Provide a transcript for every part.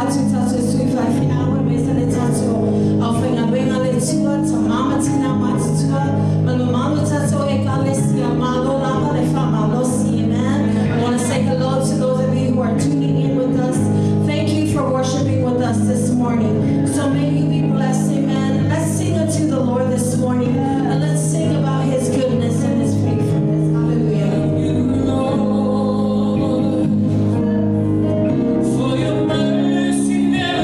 Atu tatou sui faifeau aemaise le tatou aufaigaluega a le Atua, tama ma tina matutua, ma le mamalu o tatou Ekalesia, malo lava le faamalosi. Amen. I want to say hello to those of you who are tuning in with us. Thank you for worshiping with us this morning. So may you be blessed. Amen. Let's sing unto the Lord this morning, and let's sing about his goodness and his faithfulness. Hallelujah. You, Lord, for your mercy.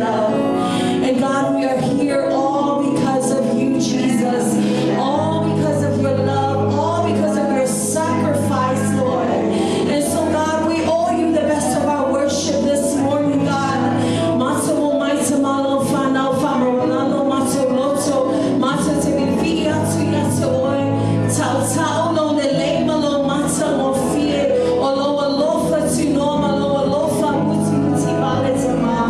love. And God, we are here all because of you, Jesus. All because of your love, all because of your sacrifice, Lord. And so, God, we owe you the best of our worship this morning, God. Mato mo maita malo whanau whamarolano mato loto mato te vili atu ia te oe tau tau lo le lei malo mata mo fie o lo alofa tu noa malo alofa muti muti vale te ma.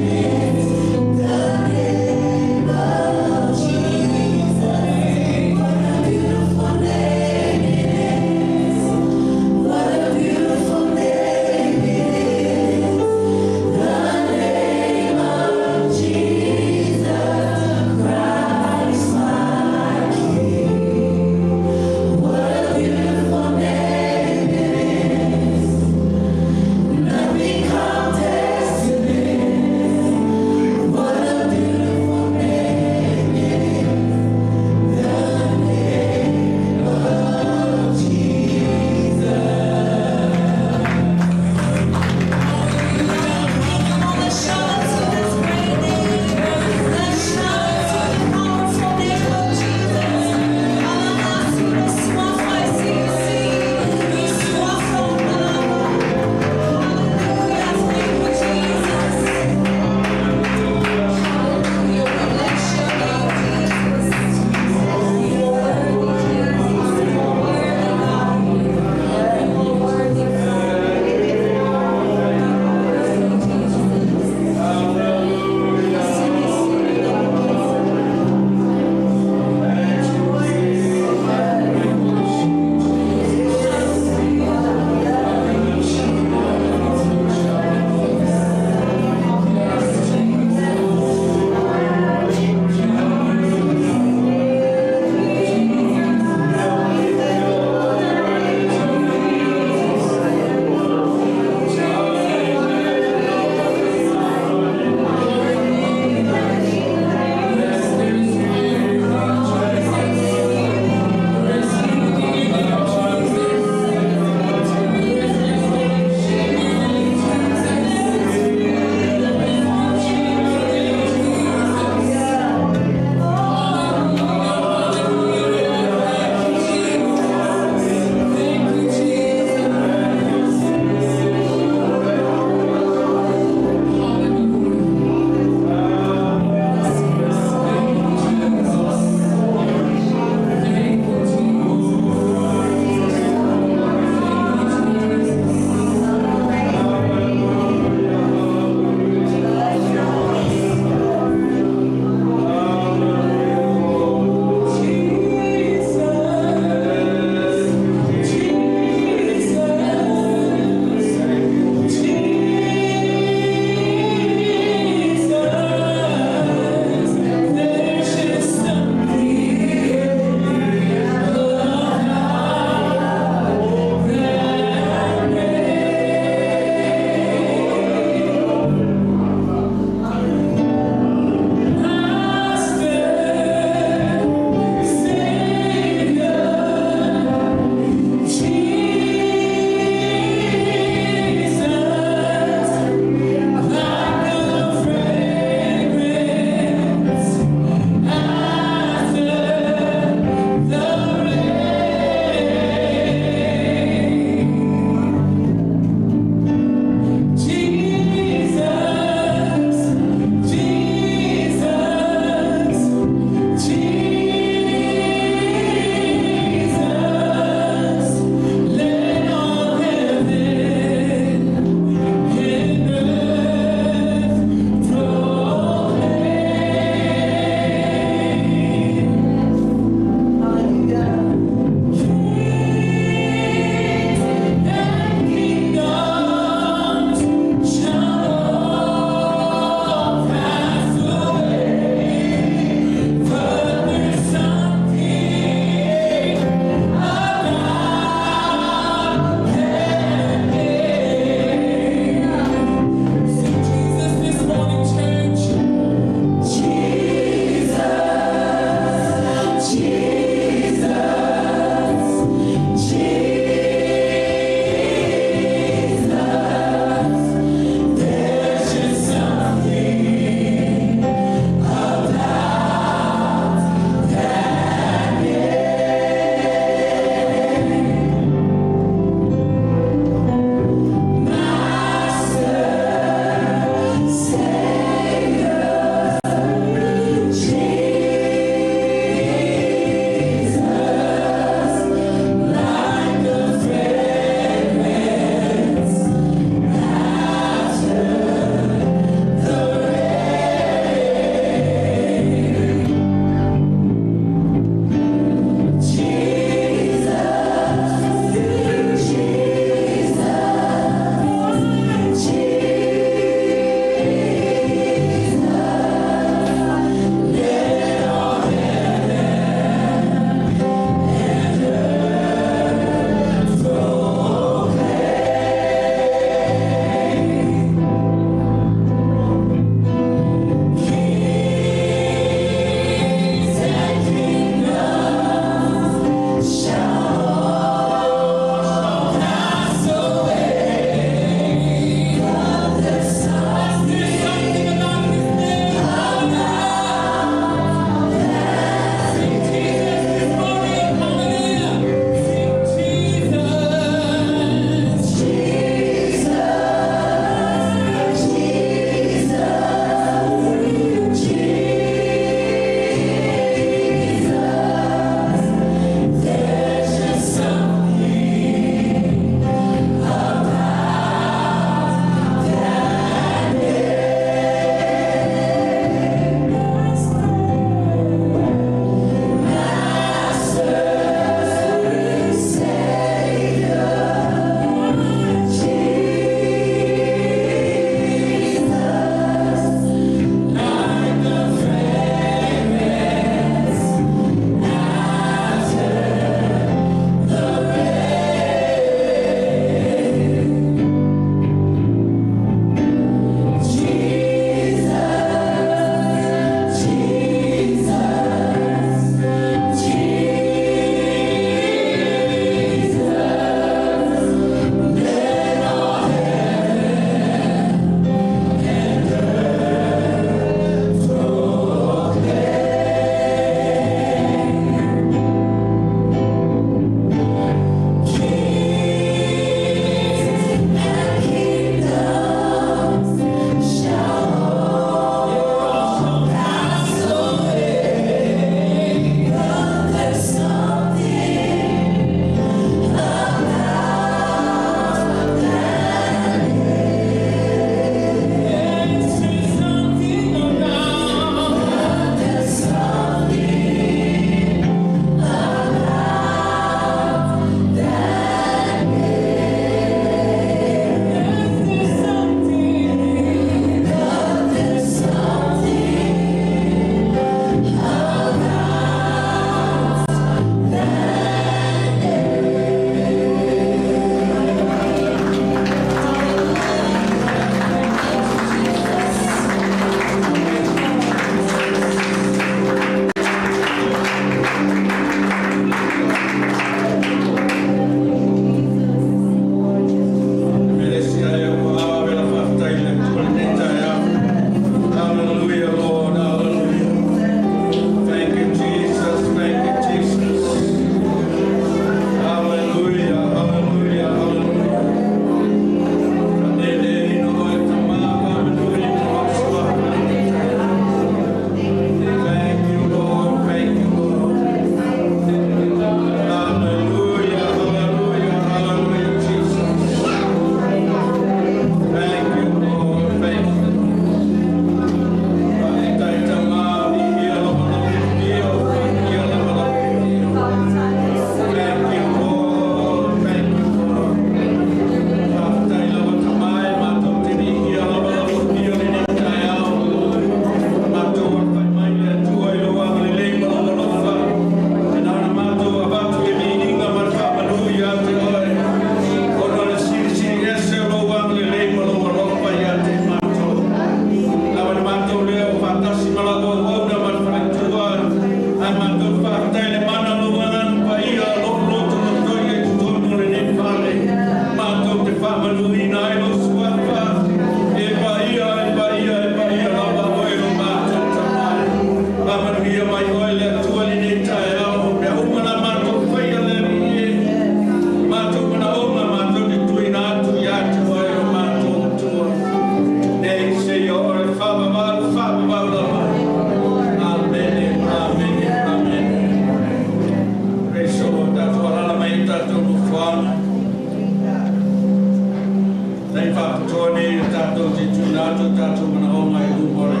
Tuuina atu o tatou manaoga i luma o le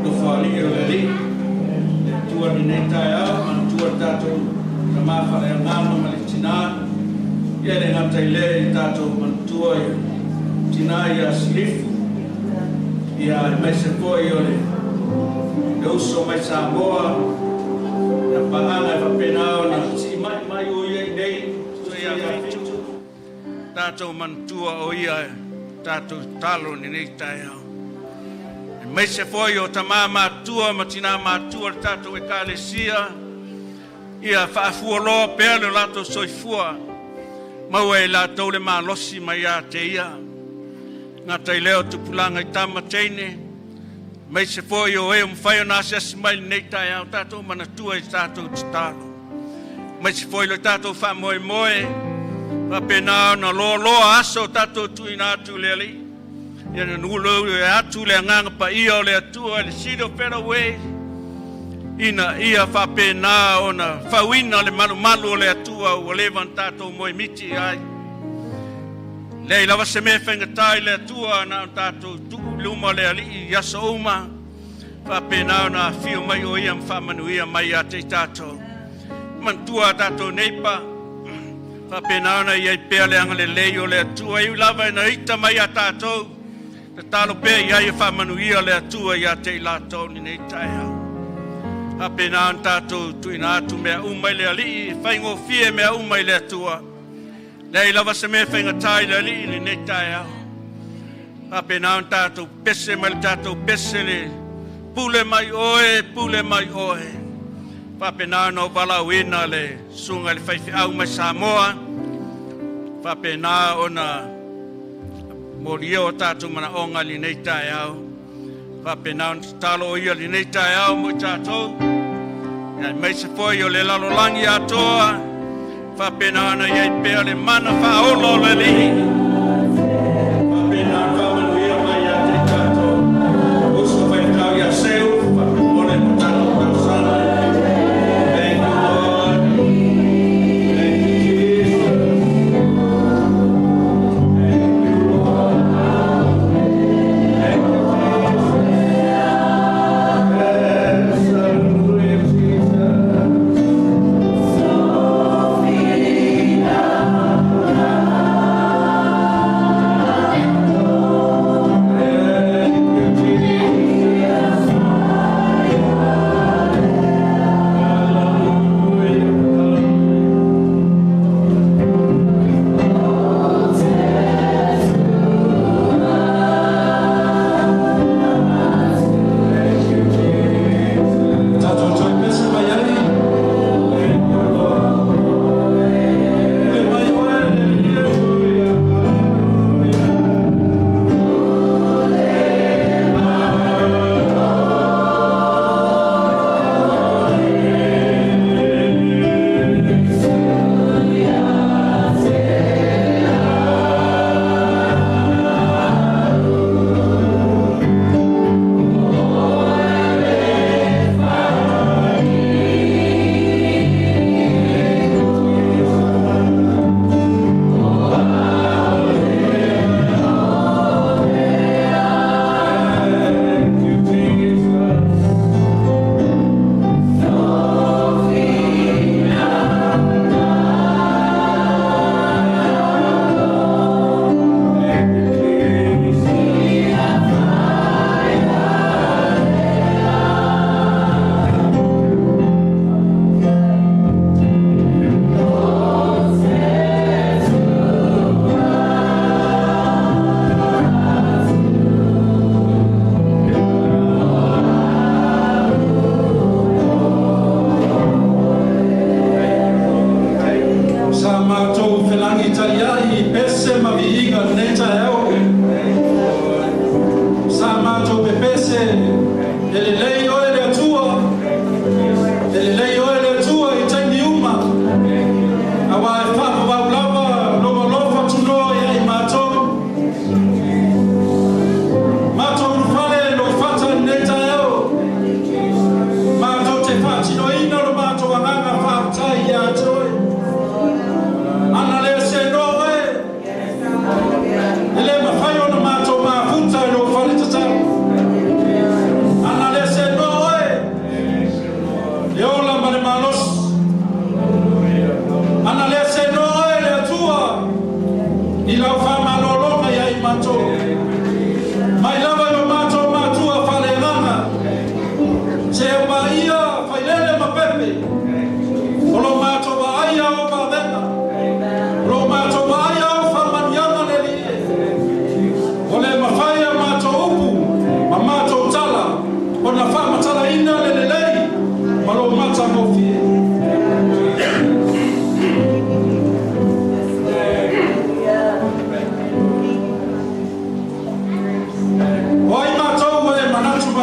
Nofoalii o le Alii, le Atua i lenei taeao, manatua le tatou tama faaleagaga ma le tina, ia e le gata i lea ia tatou manatua ia tina ia Silifu, ia aemaise foi o le uso mai Samoa, ia paaga e faapena ona siimai mai o ia i nei ia fitu, tatou manatua o ia tatou tatalo i lenei taeao. Aemaise foi o tama matua ma tina matua o le tatou Ekalesia, ia faafualoa pea le latou soifua, maua e i latou le malosi mai ia te ia. Gata i lea o tupulaga i tama teine, aemaise foi o e ua mafai ona asiasi mai i lenei taeao, tatou manatua i tatou tatalo. Aemaise foi lo tatou faamoemoe, faapena ona loaloa aso o tatou tuuina atu i le Alii. Ia atu le agaga paia o le Atua i le City of Federal Way, ina ia faapena ona fauina le malumalu o le Atua ua leva ona tatou moemiti i ai. Leai lava se mea e faigata i le Atua, na o tatou tuu i luma o le Alii i aso uma, faapena ona afio mai o ia ma faamanuia mai ia te i tatou. Manatua a tatou neipa, faapena ona i ai pea le agalelei o le Atua, e ui lava ina ita mai ia tatou, tatalo pea i ai e faamanuia le Atua ia te i latou lenei taeao. Faapena ona tatou tuuina atu mea uma i le Alii, e faigofie mea uma i le Atua. Leai lava se mea faigata i le Alii i lenei taeao. Faapena ona tatou pese mai le tatou pese le pule mai oe, pule mai oe. Faapena ona valaauina le susuga i le faifeau mai Samoa, faapena ona molia o tatou manaoga i lenei taeao. Faapena ona tatalo o ia i lenei taeao mo i tatou. Aemaise foi o le lalolagi atoa, faapena ona i ai pea le mana faaola o le Alii. Faapena ona faamanuia mai ia te i tatou. Uso faifeau ia Seu, faamolemole mo tatou talosaga. Thank you, Lord. Thank you, Jesus. Thank you, Lord. Thank you, Jesus. Yes, hallelujah, Jesus. Thank you, Jesus. Hallelujah, hallelujah. Thank you, Jesus. Tatou toe pese mai ai. Thank you, Lord. Le mai oe le Alii. Hallelujah, hallelujah. Thank you, Jesus. Thank you, Jesus. Sa matou felagitaiai i pese ma viiga lenei taeao. Sa matou pepese, e lelei oe le Atua. E lelei oe le Atua i taimi uma. Auā e faavavau lava lou alofa tunoa ia i matou. Matou ulufale i lou fata i lenei taeao. Matou te faatinoina lo matou agaga faafetai ia te oe. Ana le senoa oe, e le mafai ona matou mafuta i lou fale tatalo.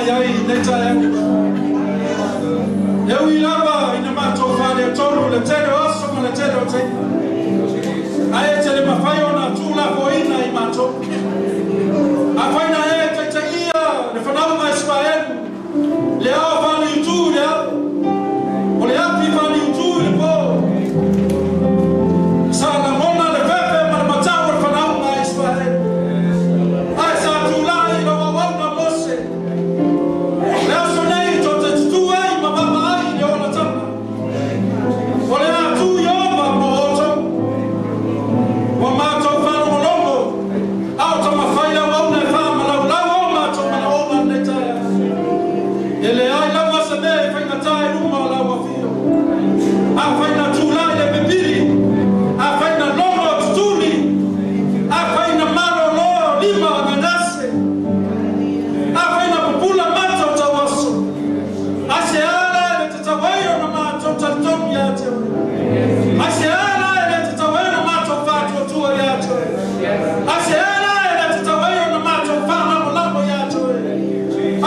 mai ai i lenei taeao. E ui lava ina matou faaletonu le tele o aso ma le tele o taimi, ae e te le mafai ona tuulafoaiina i matou. Afai na e taitaiia le fanauga a Isaraelu, le ao faaliutu i le ao, o le afi faaliutu i le po, sa lagona le fefe ma le matau o le fanauga a Isaraelu, ae sa tulai i lau auauna Mose. Le aso nei tou te tutū ai ma vaavaai i le olataga o le a tu Ieova mo outou. Ua matou faalogologo a o taumafai le auauna e faamalaulau o matou manaoga lenei taeao. E leai lava se mea e faigata i luma o lau afio. Afai na tulai le pipili, afai na logo tutuli, afai na malolo lima o Manase, afai na pupula mata o tauaso, aisea la e le tatau ai ona matou talitonu ia te oe? Aisea la e le tatau ai ona matou faatuatua ia te oe? Aisea la e le tatau ai ona matou faalagolago ia te oe?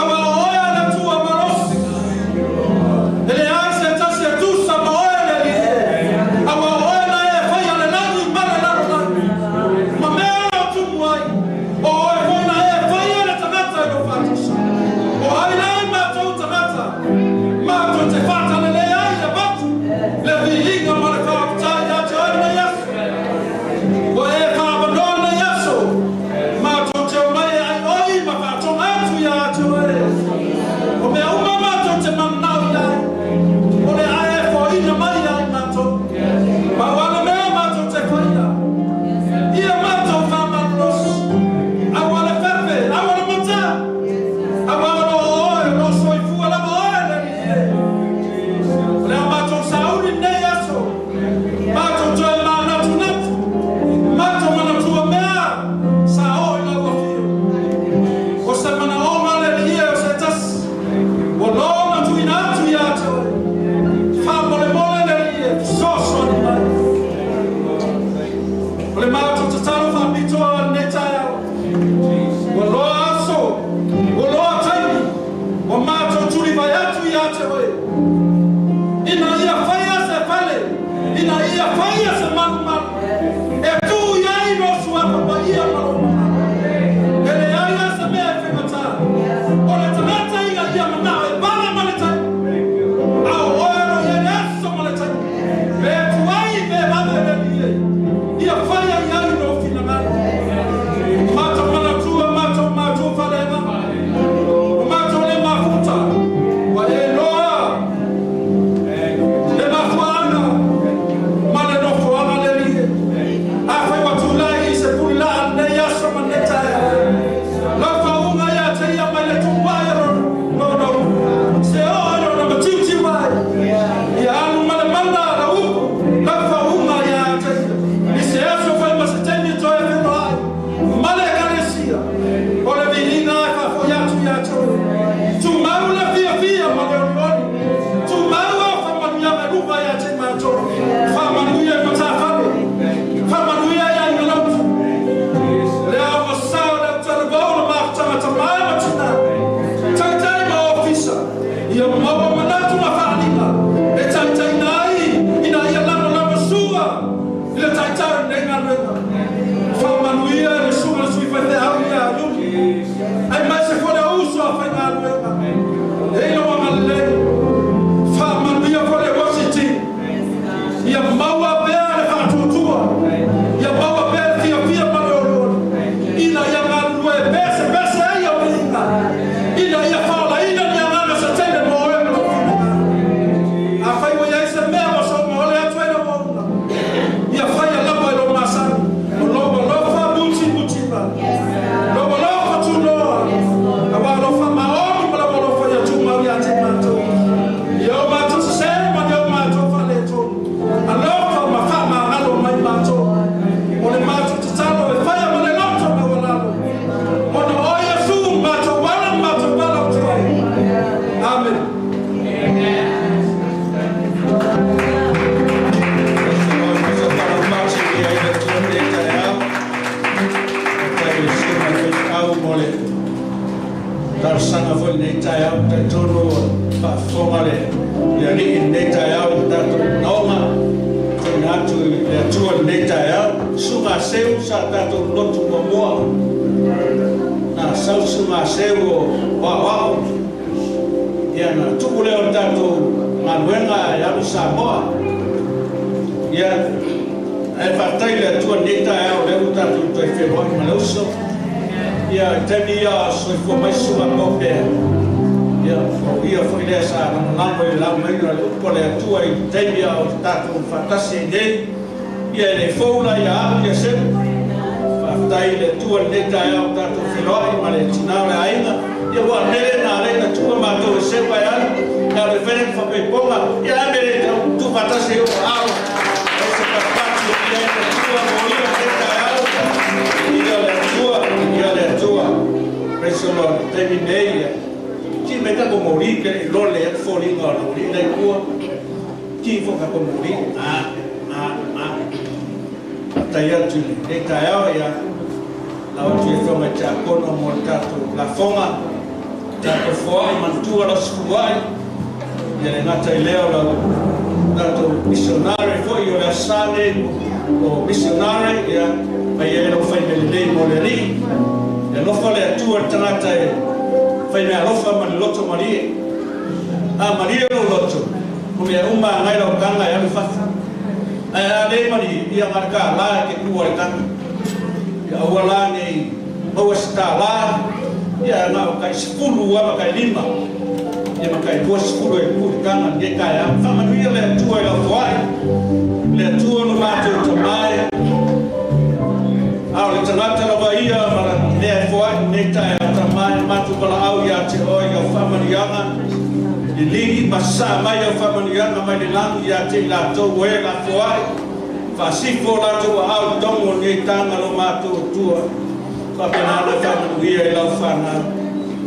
Aua o oe o le Atua malosi. E leai se tasi e tusa ma oe le Alii. Aua o oe na e faia le lagi ma le lalolagi ma mea o tumu ai. O oe foi na e faia le tagata i lou faatusa. O ai la matou tagata matou te faatalelē ai e avatu le viiga ma le faafetai ia te oe lenei aso. Ua e faaavanoa lenei aso matou te omai e aioi ma faatoga atu ia te oe. O mea uma matou te mananao i ai, o le a e foaiina mai ia i matou. Pau lava le mea matou te faia, ia matou faamalolosi, aua le fefe, aua le matā, aua o lo o oe, o lo o soifua lava oe le Alii e. O le a matou sauni lenei aso, matou toe manatunatu, matou manatua mea sa oo i lau afio. O se manaoga le Alii e o se foi lenei taeao talitonu ua faafofoga le le Alii i lenei taeao i le tatou manaoga tuuina atu i le Atua i lenei taeao. Susuga a Seu sa tatou lotu muamua na sau le susuga a Seu o aoao ia na tuu lea o le tatou galuega ae alu i Samoa. Ia ae faafetai i le Atua i lenei taeao o lea ua tatou toe feiloai ma le uso. Ia i taimi ia a o soifua mai Susuga Paopea, ia o ia foi lea sa lagolago i le laugaina o le upu a le Atua i taimi a o tatou faatasi ai nei. Ia e le fou la ia au ia Seu. Faafetai i le Atua i lenei taeao ua tatou feiloai ma le tina o le aiga. Ia aua o le mea lea na ala ai ona tuua matou e Seu ae alu, e alu e fai lana faapaipoga, ia a mea e le tuufaatasi ai ou aao ai se patupatu e viia ai le Atua mo ia i lenei taeao. Viia le Atua, viia le Atua. Praise the Lord. I le taimi nei, ia, ti mai tatou moli ke le i lole ai le foliga o le alii la i tua. Ti foi tatou moli. A, a, a. Faafetai atu i lenei taeao, ia, lau atu i Afioga i Tiakono mo le tatou lafoga, tatou foai manatua lau sefuluai, ia le gata i lea o lau tatou misionare foi o le Aso Sa nei o misionare, ia, fai ai lau fai mea lelei mo le Alii. E alofa le Atua i le tagata e fai mea alofa ma le loto malie. A malie lou loto, o mea uma agai lau taga e alu i fafo. Ae a le malie, ia na o le tālā e te kū ai taga. Ia aua la ne i maua se tālā, ia na o tai 10 lava ma tai 5, ia ma tai 20 e kū i le taga lenei taeao. Faamanuia le Atua i lau foai, le Atua lo matou Tama e. A o le tagata lava ia ma lana mea e foai lenei taeao, Tama e, matou valaau ia te oe i lau faamanuiaga, liligi ma sasaa mai au faamanuiaga mai le lagi ia te i latou o e lafoai, faasifo o latou aao i togo o lenei taga lo matou Atua. Faapena ona faamanuia i lau fanau,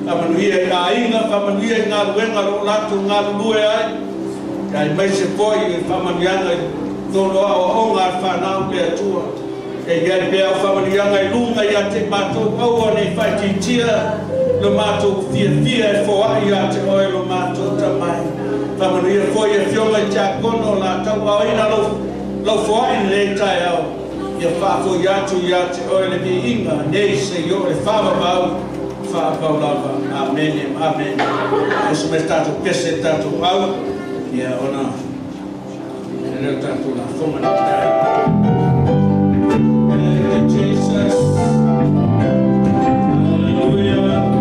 faamanuia i aiga, faamanuia i galuega o lo o latou galulue ai, aemaise foi i faamanuiaga i totonu o aoaoga a le fanau le Atua. E i ai pea au faamanuiaga i luga ia te i matou, aua ne i faaitiitia lo matou fiafia e foai ia te oe lo matou Tama e. Faamanuia foi i afioga i tiakono o le a tauaaoina lou, lau foai i lenei taeao, ia faafoi atu ia te oe le viiga nei seia oo i le faavavau, faavavau lava. Amene, amene. Oso mai se tatou pese i le tatou au, ia ona E leo tatou lafoga nei taeao. Thank you, Jesus. Hallelujah.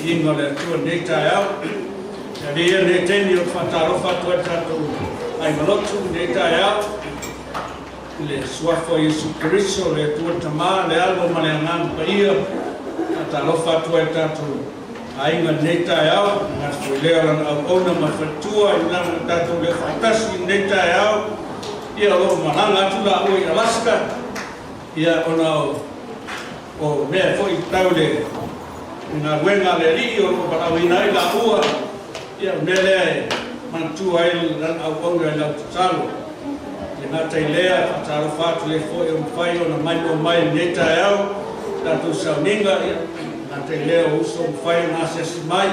viiga o le Atua i lenei taeao. E avea ia lenei taimi ou te faatalofa atu ai i le tatou aiga lotu i lenei taeao i le Suafa o Iesu Keriso, le Atua le Tama, le Alo ma le Agaga Paia. Faatalofa atu ai i le tatou aiga i lenei taeao, e le gata foi i lea o lana auauna ma le faletua i lana tatou leo faatasi i lenei taeao. Ia o lo o malaga atu laua i Alaska, ia ona o mea foi tau le galuega a le Alii o lo o valaauina ai laua, ia o le mea lea e manatua ai lana auauna i lau tatalo. E le gata i lea, e faatalofa atu i e foi o mafai ona maimoa mai i lenei taeao i tatou sauniga, ia, e le gata i lea o uso o mafai ona asiasi mai,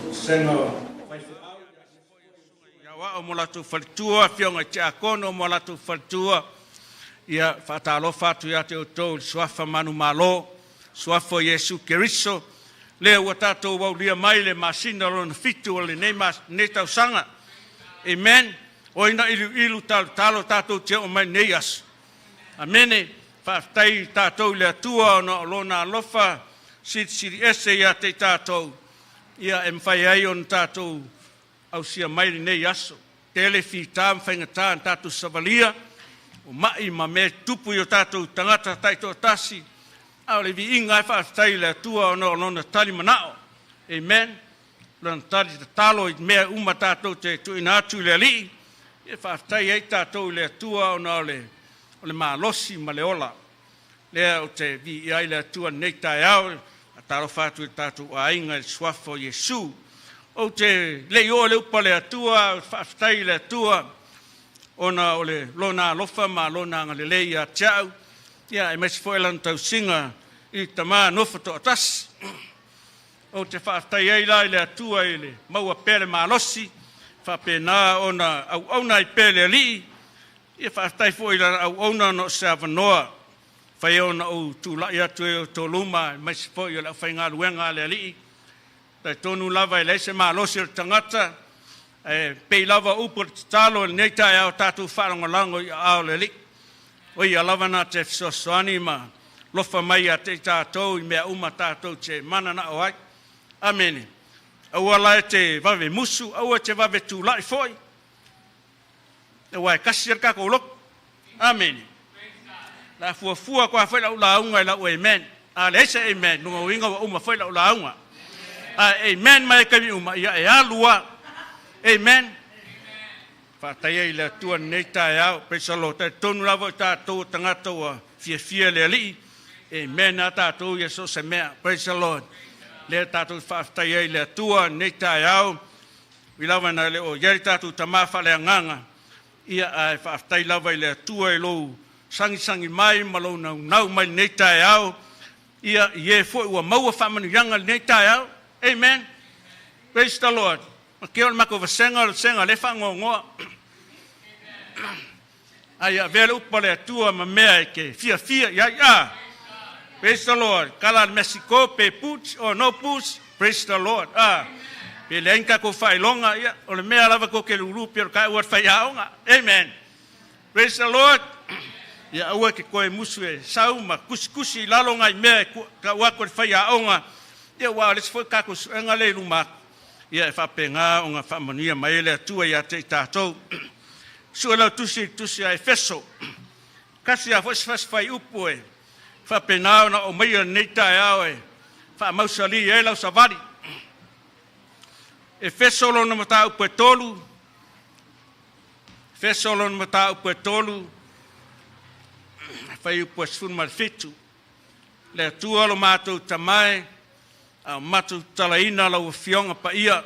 vasega o faifeau, Aoao mo latou faletua, afioga i tiakono mo latou faletua, ia faatalofa atu ia te outou i le suafa manumalo, suafa o Iesu Keriso, lea ua tatou aulia mai le masina lona 7 o lenei, lenei tausaga. Amen. O ina iliu talotalo tatou te oo mai nei aso. Amene. Faafetai tatou i le Atua ona o lona alofa silisili ese ia te i tatou, ia e mafai ai ona tatou ausia mai lenei aso. Tele fita ma faigata na tatou savalia, o mai ma mea tupu i o tatou tagata taitoatasi, a o le viiga e faafetai i le Atua ona o lona tali manao. Amen. Lona tali tatalo i mea uma tatou te tuuina atu i le Alii, e faafetai ai tatou i le Atua ona o le malosi ma le ola. Lea ou te viia ai le Atua i lenei taeao, faatalofa atu i le tatou aiga i le suafa o Iesu. Ou te le i oo i le upu a le Atua, faafetai i le Atua ona o le lona alofa ma lona agalelei ia te au, ia aemaise foi lana tausiga i tama nofo toatasi. Ou te faafetai ai la i le Atua i le maua pea le malosi, faapena ona auauna ai pea le Alii. Ia faafetai foi i lana auauna ona o se avanoa fai ona ou tulai atu e o toluma, aemaise foi o le aufaigaluega a le Alii. Talitonu lava e leai se malosi o le tagata, ae pei lava upu o le tatalo i lenei taeao, tatou faalagolago i aao o le Alii. O ia lava na te fesoasoani ma lofa mai ia te i tatou i mea uma tatou te mananao ai. Amene. Aua la e te vave musu, aua e te vave tulai foi, aua e kasi le tatou lotu. Amene. La fuafua koa foi lau lauga i lau amen. A leai se amen, luga uiga ua uma foi lau lauga. A amen mai taimi uma, ia e alu a. Amen. Faafetai ai i le Atua i lenei taeao. Praise the Lord. Talitonu lava o tatou o tagata ua fiafia le Alii. Amen a tatou ia so o se mea. Praise the Lord. Lea tatou faafetai ai i le Atua i lenei taeao. Ui lava na le o i ai le tatou tama faaleagaga, ia ae faafetai lava i le Atua i lou sagisagi mai ma lou naunau mai lenei taeao, ia i e foi ua maua faamanuiaga lenei taeao. Amen. Praise the Lord. Ma ke o le matou vasega o le vasega le faanoanoa. Ai avea le upu a le Atua ma mea e ke fiafia i ai. Ah. Praise the Lord. Kala le Mexico pe boots or no boots. Praise the Lord. Ah. Pe leai ni tatou faailoga, ia, o le mea lava tou te lulu pei o le taua o le faiaoga. Amen. Praise the Lord. Ia aua e te toe musu e sau ma tusitusi i lalo nai mea e tau atu e le faiaoga. Ia ua o le isi foi tatou suega lea i luma atu. Ia e faapena ona faamanuia mai ai le Atua ia te i tatou. Sue lau tusi i le tusi a Efeso. Kasi a foi se fasi fai upu e faapena ona o maia lenei taeao e faamausali ai lau savali. Efeso lona mataupu e 3, Efeso lona mataupu e 3, fai upu e 17. Le Atua lo matou tamae, a o matou tatalaina lau Afioga Paia,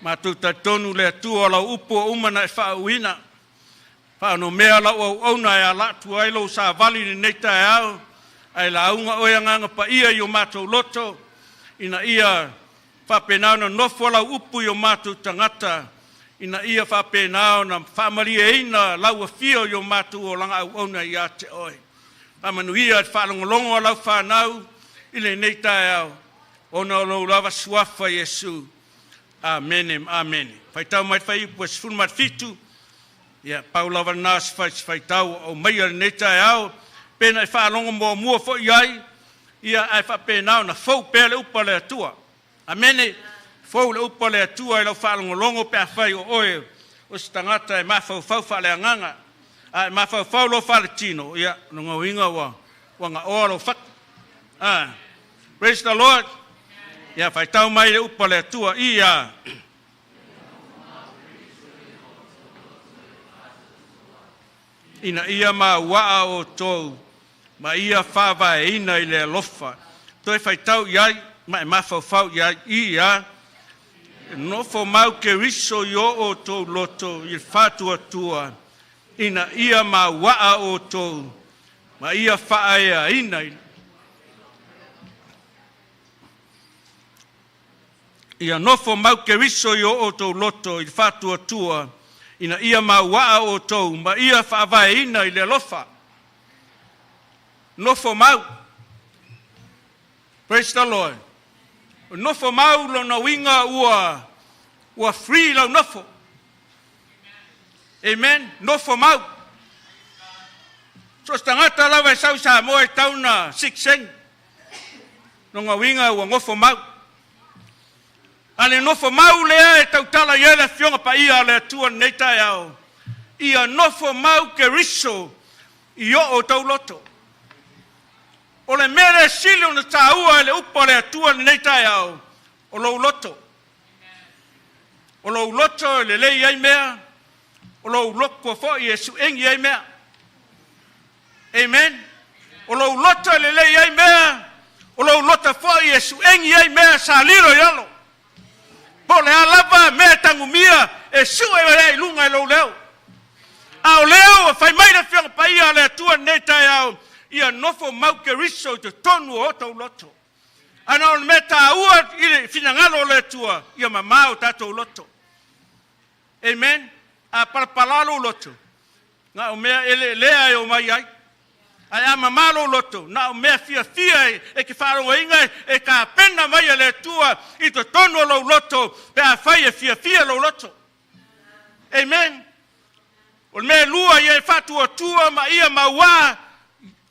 matou talitonu le Atua o lau upu o uma na e faauuina. Faaonomea lau auauna e ala atu ai lou savali i lenei taeao, ae lauga oe Agaga Paia i o matou loto, ina ia faapena ona nofo lau upu i o matou tagata, ina ia faapena ona faamalieina lau afio i o matou olaga auauna ia te oe. Faamanuia le faalogologo a lau fanau i lenei taeao, ona o lou lava suafa Iesu. Amene ma amene. Faitau mai le fuaiupu e 17, ia pau lava lena se faitau o aumaia lenei taeao, pe na e faalogo muamua foi i ai, ia ae faapena ona fou pea le upu a le Atua. Amene. Fou le upu a le Atua i lau faalogologo pe afai o oe o se tagata e mafaufau faaleagaga a e mafaufau loa faaletino, ia lona uiga ua gaoa lou fatu. Praise the Lord. Ia faitau mai le upu a le Atua ia. Ina ia mauaa outou ma ia faavaeina i le alofa. Toe faitau i ai ma e mafaufau i ai ia. Nofo mau Keriso i o outou loto i le faatuatua, ina ia mauaa outou ma ia faaeaina ia nofo mau Keriso i o outou loto i le faatuatua, ina ia mauaa outou ma ia faavaeina i le alofa. Nofo mau. Praise the Lord. Nofo mau lona uiga ua free lau nofo. Amen. Nofo mau. So o se tagata lava e sau i Samoa e tatau ona citizen. Lona uiga ua nofo mau. A le nofo mau lea e tautala i ai le Afioga Paia a le Atua i lenei taeao, ia nofo mau Keriso i o outou loto. O le mea lea e sili ona taua i le upu a le Atua i lenei taeao, o lou loto. O lou loto e lelei ai mea, o lou loto foi e suegi ai mea. Amen. O lou loto e lelei ai mea, o lou loto foi e suegi ai mea sa lilo i lalo. Po o le a lava mea e tagumia e sue ai i luga i lou leo. A o lea ua fai mai le Afioga Paia a le Atua i lenei taeao, ia nofo mau Keriso i totonu o outou loto. Ana o le mea taua i le finagalo o le Atua, ia mamao o tatou loto. Amen. A palapala lou loto, na o mea eleelea e omai ai. Ae a mamā lou loto, na o mea fiafia e te faalogoina e tapena mai e le Atua i totonu o lou loto pe afai e fiafia lou loto. Amen. O le mea e lua ia e faatuatua ma ia mauā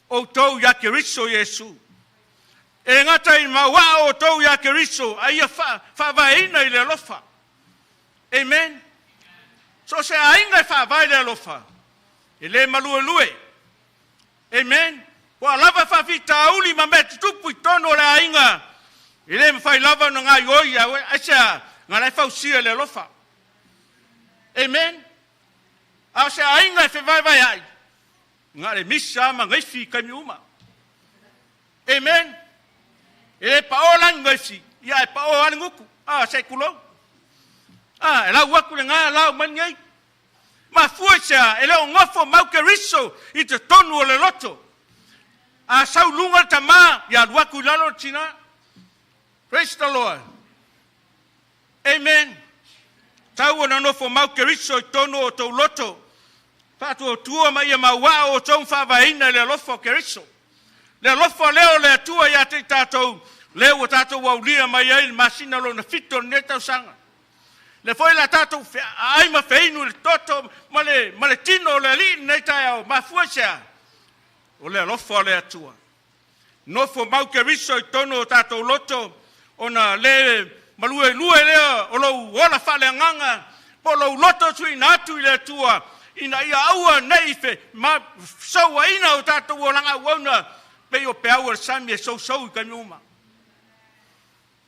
outou ia Keriso Iesu. E le gata i mauā outou ia Keriso, a ia faavaeina i le alofa. Amen. So o se aiga e faavae le alofa, e le maluelue. Amen. Po o a lava faafitauli ma mea tutupu i totonu o le aiga, e le mafai lava ona gaoioi aisea na la e fausia i le alofa. Amen. A o se aiga e fevaevaeai, na o le misa ma gaifi i taimi uma. Amen. E le pao la ni gaifi, ia ae pao lava le gutu. Ah, se i tulou. Ah, e lau atu lena, lau mai lenei. Mafua i se a? E le o nofo mau Keriso i totonu o le loto. A sau luga le tamā, ia alu atu i lalo le tinā. Praise the Lord. Amen. Tau ona nofo mau Keriso i totonu o outou loto. Faatuatua ma ia mauaa outou ma faavaeina i le alofa o Keriso. Le alofa lea o le Atua ia te i tatou, lea ua tatou aulia mai ai le masina lona 7 o lenei tausaga. Le foi la tatou aai ma feinu i le toto ma le tino o le Alii i lenei taeao, mafua i se a? O le alofa o le Atua. Nofo mau Keriso i totonu o tatou loto, ona le maluelue lea o lou ola faaleagaga, po o lou loto tuuina atu i le Atua, ina ia aua nei fesauaina o tatou olaga auauna, pei o peau o le sami e sousou i taimi uma.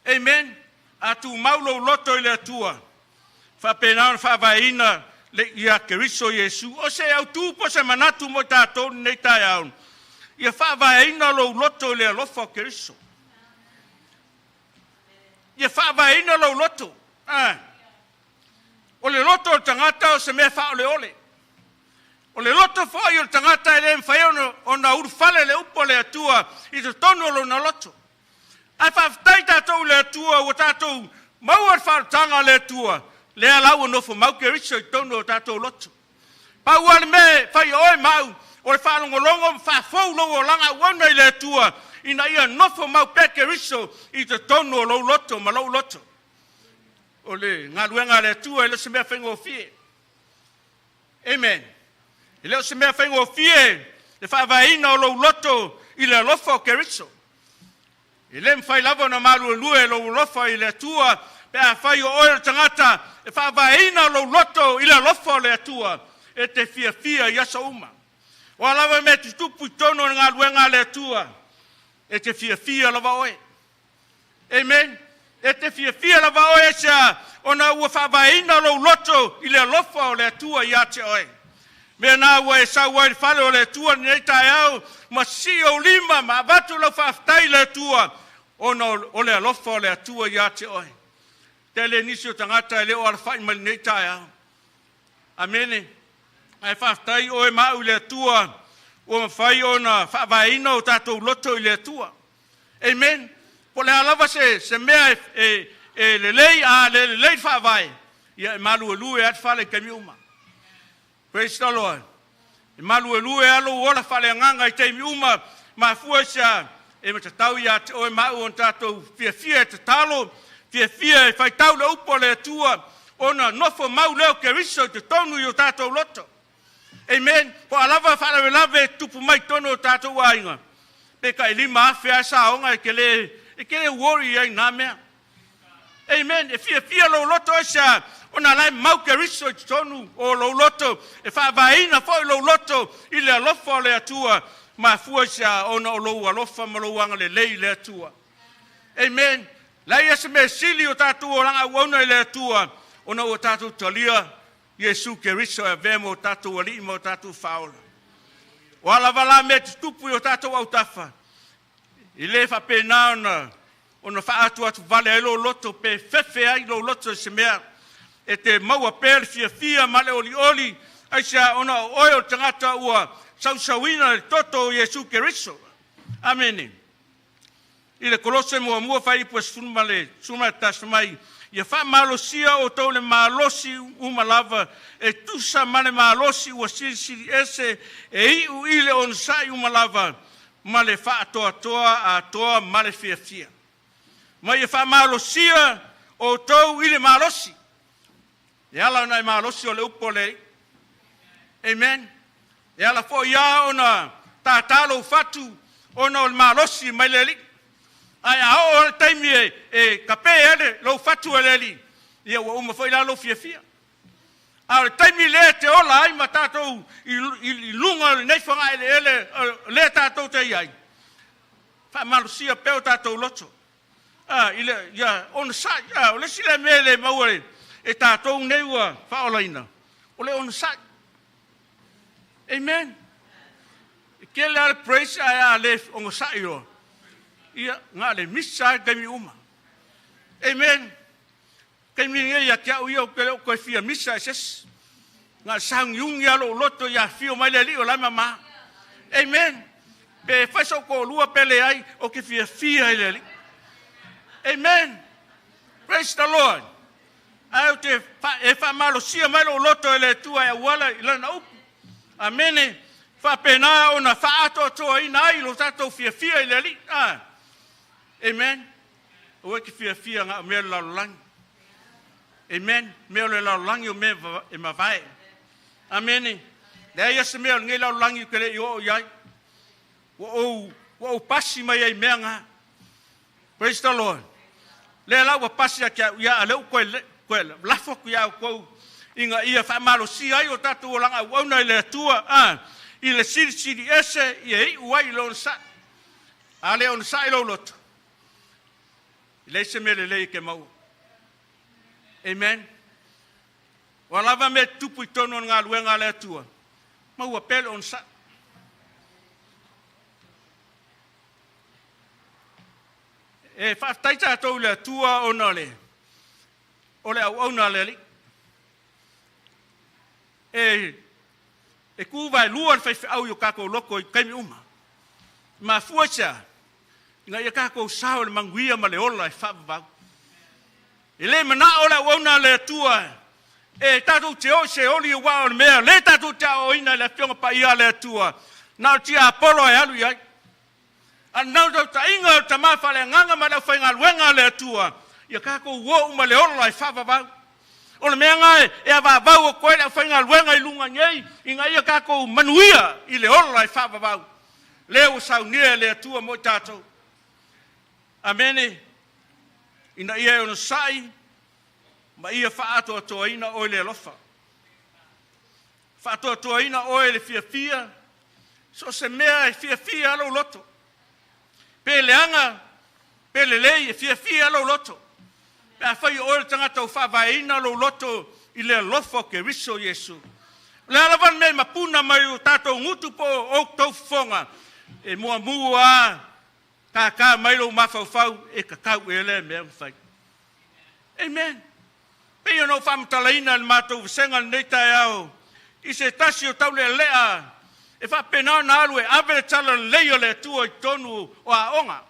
Amen. A tumau lou loto i le Atua, faapena ona faavaeina le ia Keriso Iesu. O se autu po o se manatu mo tatou lenei taeao, ia faavaeina lou loto i le alofa o Keriso. Ia faavaeina lou loto. O le loto o le tagata o se mea faaoleole. O le loto foi o le tagata e le mafai ona ulufale le upu a le Atua i totonu o lona loto. Ae faafetai tatou i le Atua ua tatou maua le faaolataga a le Atua, lea la ua nofo mau Keriso i totonu o tatou loto. Pau lava le mea e fai e oe ma au, o le faalogologo ma faafou lou olaga auauna i le Atua, ina ia nofo mau pea Keriso i totonu o lou loto ma lou loto. O le galuega a le Atua e le o se mea faigofie. Amen. E le o se mea faigofie le faavaeina o lou loto i le alofa o Keriso. E le mafai lava ona maluelue lou alofa i le Atua pe afai o oe o le tagata e faavaeina lou loto i le alofa o le Atua e te fiafia i aso uma. O a lava mea tutupu i totonu o le galuega a le Atua, e te fiafia lava oe. Amen. E te fiafia lava oe aisea? Ona ua faavaeina lou loto i le alofa o le Atua ia te oe. Mea na ua e sau ai i le fale o le Atua lenei taeao ma sisii ou lima ma avatu lau faafetai i le Atua ona o le alofa o le Atua ia te oe. Tele nisi o tagata e le o alafai mai lenei taeao. Amene. Ae faafetai oe ma au i le Atua ua mafai ona faavaeina o tatou loto i le Atua. Amen. Po o le a lava se mea e lelei a le lelei le faavae, ia e maluelue lava le fale i taimi uma. Praise the Lord. E maluelue lava lou ola faaleagaga i taimi uma, mafua i se a? E matatau ia te oe ma au ona tatou fiafia e tatalo, fiafia e faitau le upu a le Atua, ona nofo mau lea o Keriso i totonu i o tatou loto. Amen. Po o a lava faalavelave e tutupu mai totonu o tatou aiga, pe tai 5,000 lava saoga e te le worry ai i na mea. Amen. E fiafia lou loto aisea? Ona la e mau Keriso i totonu o lou loto, e faavaeina foi lou loto i le alofa o le Atua, mafua i se a? Ona o lou alofa ma lou agalelei i le Atua. Amen. Leai se mea sili o tatou olaga auauna i le Atua, ona ua tatou talia Iesu Keriso e avea mo tatou alii ma o tatou faaola. O a lava la mea tutupu i o tatou autafa, i le faapena ona faaatu vale ai lou loto pe fefe ai lou loto i se mea, e te maua pea le fiafia ma le olioli, aisea? Ona o oe o le tagata ua sausauina le toto o Iesu Keriso. Amene. I le Kolose muamua fuaiupu e 11 mai, ia faamalosia outou le malosi uma lava e tusa ma le malosi ua silisili ese e iu i le onosai uma lava ma le faatoatoa atoa ma le fiafia. Ma ia faamalosia outou i le malosi. E ala ona e malosi o le upu o le Amen. E ala foi ia ona tātā lou fatu ona o le malosi mai le Alii. Ae a oo le taimi e kape ai lou fatu e le Alii, ia ua uma foi la lou fiafia. A o le taimi lea te ola ai ma tatou i luga o lenei fagaeleele lea tatou te i ai, faamalosia pea o tatou loto. I le, ia onosai, o le isi lea mea le maua e tatou nei ua faaolaina, o le onosai. Amen. E tele lava le praise ae a le onosai loa, ia, na o le misa lava i taimi uma. Amen. Taimi nei ia te au ia, ou te le o toe fia misa e se isi. Na o le sauniuni lava lou loto ia afio mai le Alii o la e mama. Amen. Pe fai sou toalua pe leai, ou te fiafia i le Alii. Amen. Praise the Lord. Ae ou te e faamalosia mai lou loto e le Atua e auala i lana upu. Amene. Faapena ona faaatoatoaina ai lo tatou fiafia i le Alii. Amen. Aua e te fiafia na o mea o le lalolagi. Amen. Mea o le lalolagi o mea e mavae. Amene. Leai se mea o lenei lalolagi ou te le i oo i ai. Ua ou pasi mai ai mea na. Praise the Lord. Lea la ua pasi ake au ia a lea ua toe lafo atu ia outou ina ia faamalosia ai o tatou olaga auauna i le Atua i le silisili ese ia iu ai i le onosai. A le onosai lou loto, e leai se mea lelei e te maua. Amen. Ua lava mea tutupu i totonu o le galuega a le Atua, maua pea le onosai. E faafetai tatou i le Atua ona o le auauna a le Alii. E tu vaelua le faifeau i o tatou loto i taimi uma. Mafua i se a? Ina ia tatou sao le manuia ma le ola e faavavau. E le manao le auauna a le Atua e tatou te o i se oli ua o le mea le tatou te aoaoina i le Afioga Paia a le Atua. Na o le tiapolo e alu i ai. A nau tautaiga o le tama faaleagaga ma le aufaigaluega a le Atua, ia tatou o uma le ola e faavavau. O le mea lena e avavau atu ai le aufaigaluega i luga nei, ina ia tatou manuia i le ola e faavavau. Lea ua saunia e le Atua mo i tatou. Amene. Ina ia e onosai ma ia faaatoatoaina oe i le alofa. Faatoatoaina oe i le fiafia, so o se mea e fiafia lou loto. Pe leaga, pe lelei, e fiafia lou loto. Pe afai o oe le tagata ua faavaeina lou loto i le alofa o Keriso Iesu. O le a lava le mea e mapuna mai o tatou gutu po o outou fofoga, e muamua lava kākā mai lou mafaufau e tatau ea lea mea ona fai. Amen. Pei ona ou faamatalaina i le matou vasega i lenei taeao i se tasi o taulealea e faapena ona alu e ave le talalelei o le Atua i totonu o aoga.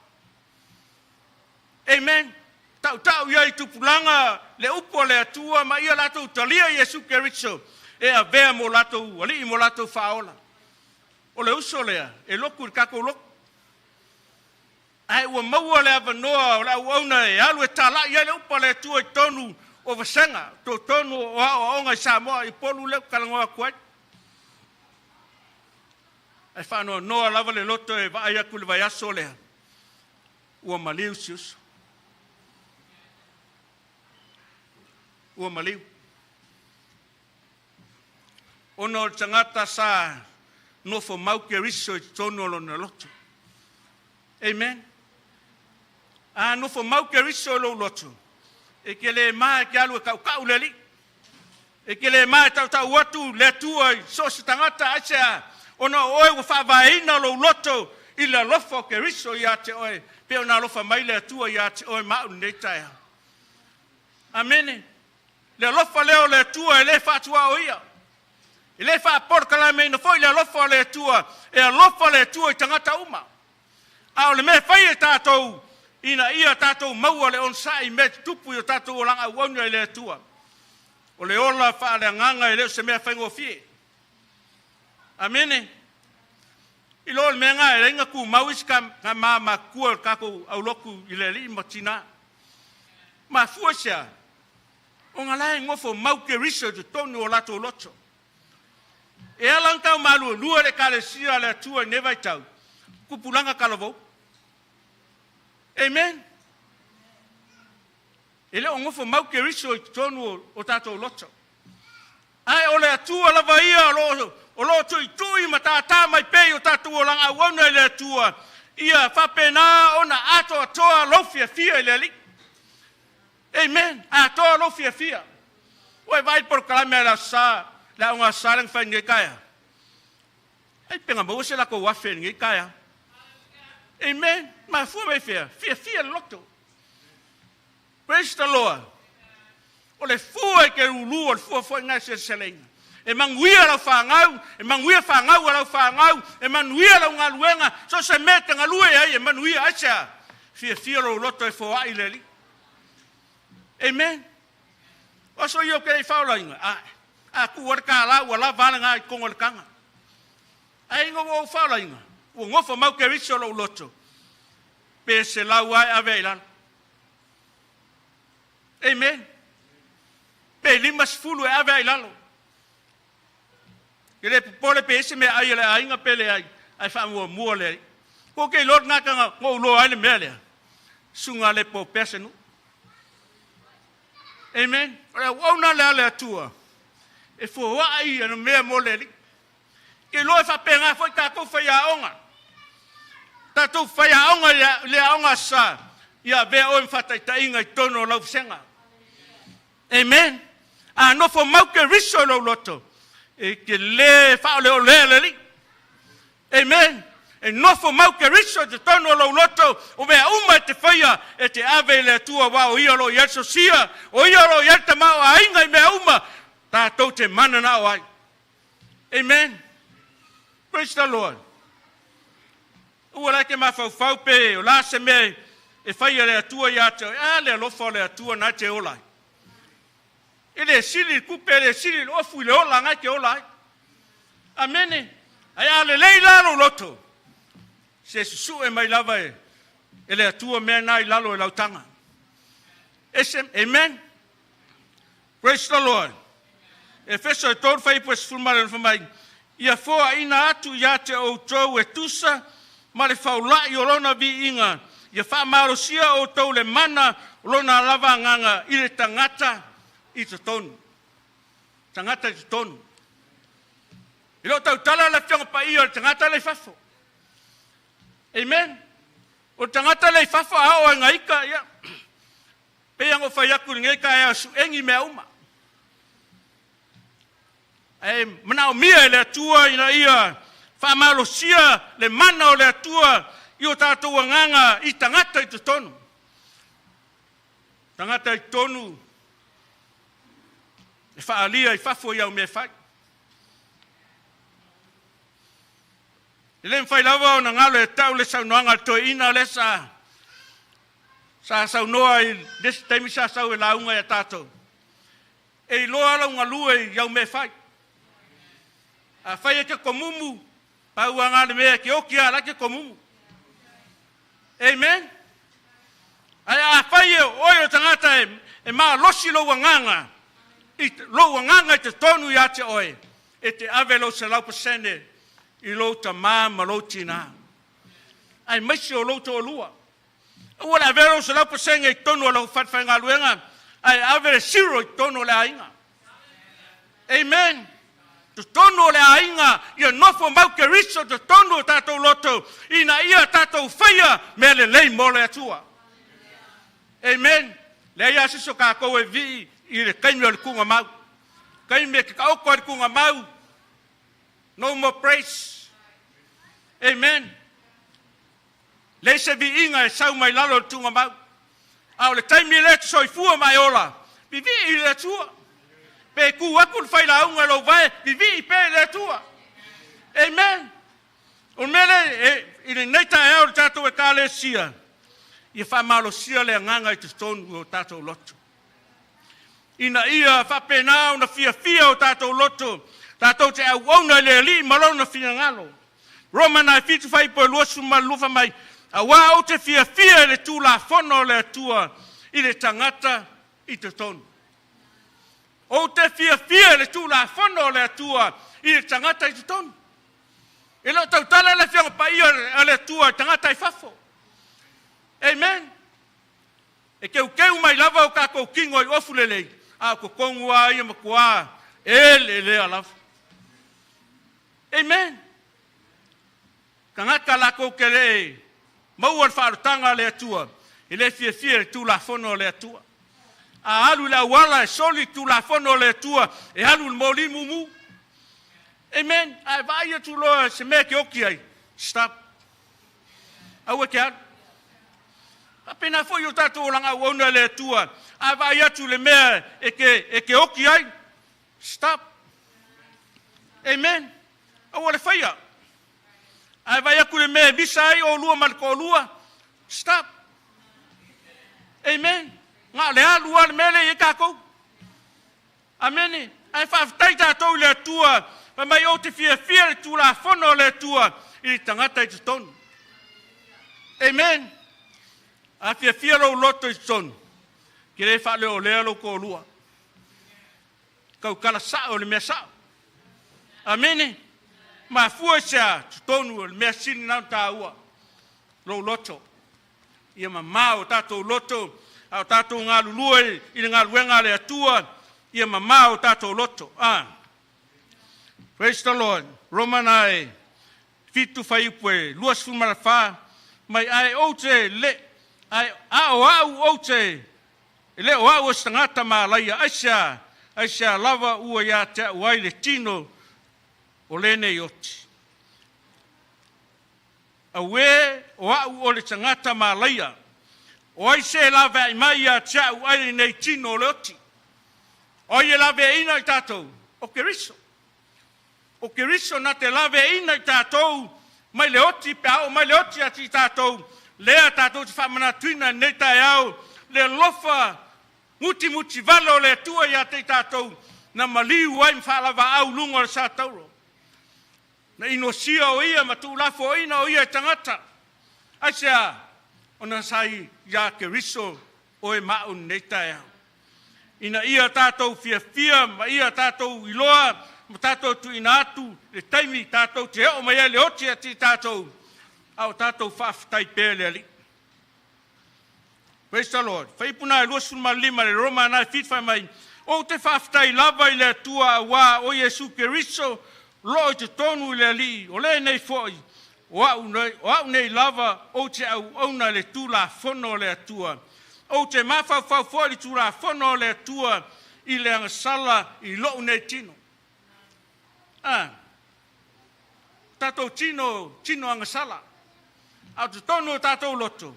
Amen. Tautau ia i tupulaga le upu a le Atua ma ia latou talia Iesu Keriso e avea mo latou alii mo latou faaola. O le uso lea e lotu i le tatou lotu. Ae ua maua le avanoa o le auauna e alu e talai ai le upu a le Atua i totonu o vasega, totonu o aoaoga i Samoa i Upolu lea ou te talanoa atu ai. Ae faanoanoa lava le loto e vaai atu i le vaiaso lea, ua maliu si uso. Ua maliu. Ona o le tagata sa nofo mau Keriso i totonu o lona loto. Amen. A nofo mau Keriso i lou loto, e te le ma e te alu e tautau le alii. E te le ma e tautau atu le Atua i so o se tagata aisea, ona o oe ua faavaeina lou loto i le alofa o Keriso ia te oe, pe ona alofa mai le Atua ia te oe ma au lenei taeao. Amene. Le alofa lea o le Atua e le faatuaoia. E le faapolokalameina foi le alofa o le Atua, e alofa le Atua i tagata uma. A o le mea e fai e tatou ina ia tatou maua le onosai i mea tutupu i o tatou olaga auauna i le Atua. O le ola faaleagaga e le o se mea faigofie. Amene. I lo le mea ngā e leinga ku mau isi ka, ka ma makua o tatou aulotu i le alii ma tina. Mafua i se a? Ona la e nofo mau Keriso i totonu o latou loto. E ala ona tau maluelue le Ekalesia a le Atua i lenei vaitau, tupulaga talavou. Amen. E le o nofo mau Keriso i totonu o tatou loto. Ae o le Atua lava ia o lo o tuitui ma tātā mai pea i o tatou olaga auauna i le Atua, ia faapena ona atoatoa lou fiafia i le Alii. Amen. Atoa lou fiafia. Ua e vaai i le polokalame a le Aso Sa, le Aoga Aso Sa lea na fai nei taeao. Ai pe na maua se latou afe i lenei taeao. Amen. Mafua mai fea? Fiafia le loto. Praise the Lord. O le fua i ke lulu, o le fua foi ngai seleseleina. E manuia lau whāngau, e manuia whāngau a lau whāngau, e manuia lau galuega, so se mea te galue ai, e manuia ai sea. Fiafia lou loto e foai i le Alii. Amen. O aso ia o ke lei faolaina, a, a tuu ale kālā ua lava ale ngā i kongo le kanga. Ae ina ua ou faolaina, ua nofo mau Keriso lou loto, pe se lau ae ave ai lalo. Amen. Pe 50 e ave ai lalo. Ke le popole pe ese mea ai a le aiga pe leai, ae faamuamua le Alii. Ko ke iloa lena tanga na ou iloa ai le mea lea, susuga le po pea se nuu. Amen. O le auauna lea a le Atua, e foai ana mea mo le Alii. Ke iloa e faapena foi tatou faiaoga. Tatou faiaoga i le aoga sa, ia avea oe ma faataitaiga i totonu o lau vasega. Amen. A nofo mau Keriso i lou loto, e te le faaoleolea le Alii. Amen. E nofo mau Keriso i totonu o lou loto, o mea uma e te faia, e te ave i le Atua, aua o ia o lo o i ai le sosia, o ia o lo o i ai le tamaoaiga i mea uma, tatou te mananao ai. Amen. Praise the Lord. Ua la e te mafaufau pe o la se mea e fai a le Atua ia te oe. A le alofa o le Atua na e te ola ai. E le sili le tupe, e le sili le ofu i le ola na e te ola ai. Amene. Ae a lelei la lou loto, se susue mai lava e, e le Atua mea na i lalo e lau taga. Ese, amen. Praise the Lord. Efeso e 3 fuaiupu e 16 fai mai, ia foaina atu ia te outou e tusa ma le faula'i o lona viiga Ia faamalosia outou le mana o lona lava agaga i le tagata i totonu. Tagata i totonu. E le o tautala le Afioga Paia o le tagata le i fafo. Amen. O le tagata le i fafo a oo ai gaika, ia, pei ona ou fai atu i lenei taeao, suegi mea uma. Ae manaomia e le Atua ina ia faamalosia le mana o le Atua i o tatou agaga i tagata i totonu. Tagata i totonu e faaalia i fafo i au mea e fai. E le mafai lava ona galo e tau le saunoaga a le toeaina lea sa saunoa i le isi taimi sa sau e lauga ia tatou. E iloa lau galue i au mea e fai. A fai e te komumu, pau lava le mea e te oti lava la e te komumu. Amen. Ae a fai e oe o tagata e malosi lou agaga, lou agaga i totonu ia te oe, e te ave lou 100% i lou tamā ma lou tinā. Ae maise o lou toalua. Ua le ave lou 100% i totonu o lau faigaluega, ae ave le 0 i totonu o le aiga. Amen. Totonu o le aiga, ia nofo mau Keriso totonu o tatou loto, ina ia tatou faia mea lelei mo le Atua. Amen. Leai a se isi o tatou e vii i le taimi o le tuugamau. Taimi e te taoto ai le tuugamau, no more praise. Amen. Leai se viiga e sau mai lalo o le tuugamau. A o le taimi lea te soifua ma e ola, vivii i le Atua. Pe tu atu le failauga i lou vae, vivii pe i le Atua. Amen. O le mea lea i lenei taeao o le tatou ekalesia, ia faamalosia le agaga i totonu o tatou loto. Ina ia faapena ona fiafia o tatou loto, tatou te auauna i le Alii ma lona finagalo. Roma na 7 fuaiupu e 22 fai mai, auā ou te fiafia i le Tulafono o le Atua i le tagata i totonu. Ou te fiafia i le Tulafono o le Atua i le tagata i totonu. E le o tautala le Afioga Paia o le Atua i tagata i fafo. Amen. E keukeu mai lava o tatou tino i ofu lelei, a o totonu a ia matua e le lea lava. Amen. Tagata latou te le maua le faaalotaga a le Atua, e le fiafia i le Tulafono o le Atua. A alu i le auala e soli le Tulafono o le Atua, e alu i le moli mumu. Amen. Ae vaai atu loa se mea te oti ai, stop. Aua te alu. Faapena foi o tatou olaga auauna i le Atua. A vaai atu le mea e te oti ai, stop. Amen. Aua le faia. Ae vaai atu le mea e misa ai o lua ma le toalua, stop. Amen. Na o le alu lava le mea lea i ai tatou. Amene. Ae faafetai tatou i le Atua, fai mai ou te fiafia le Tulafono o le Atua i le tagata i totonu. Amen. A fiafia lou loto i totonu, ke le faaleolea lou toalua. Tautala sao le mea sao. Amene. Mafua i se a totonu o le mea sili na tāua lou loto. Ia mamā o tatou loto, a o tatou galulue i le galuega a le Atua, ia mamā o tatou loto. Ah. Praise the Lord. Roma na e 7 fuaiupu e 24 mai ae ou te le ae a o au ou te e le o au o se tagata malaia aisea lava ua ia te au ai le tino o lenei oti. Auē o au o le tagata malaia. O ai se laveai mai ia te au ai lenei tino o le oti. O ai e laveaiina i tatou? O Keriso. O Keriso na te laveaiina i tatou mai le oti pe a oo mai le oti ati i tatou lea tatou te faamanatuina i lenei taeao le alofa mutimuti vale o le Atua ia te i tatou na maliu ai ma faalavaau luga o le satauro. Na inosia o ia ma tuulafoaina o ia e tagata. Aisea? Ona sa ia Keriso oe ma au lenei taeao. Ina ia tatou fiafia ma ia tatou iloa ma tatou tuuina atu le taimi tatou te oo mai ai le oti ati i tatou, a o tatou faafetai pea le Alii. Praise the Lord. Faipuna e 25 le Roma na e fit mai. Ou te faafetai lava i le Atua auā o Iesu Keriso loo i totonu i le Alii o lenei fo'i o a'u nei lava ou te auauna i le Tulafono o le Atua. Ou te mafaufau foi i le Tulafono o le Atua i le agasala i lo'u nei tino. Ah, tatou tino tino agasala. A o totonu o tatou loto,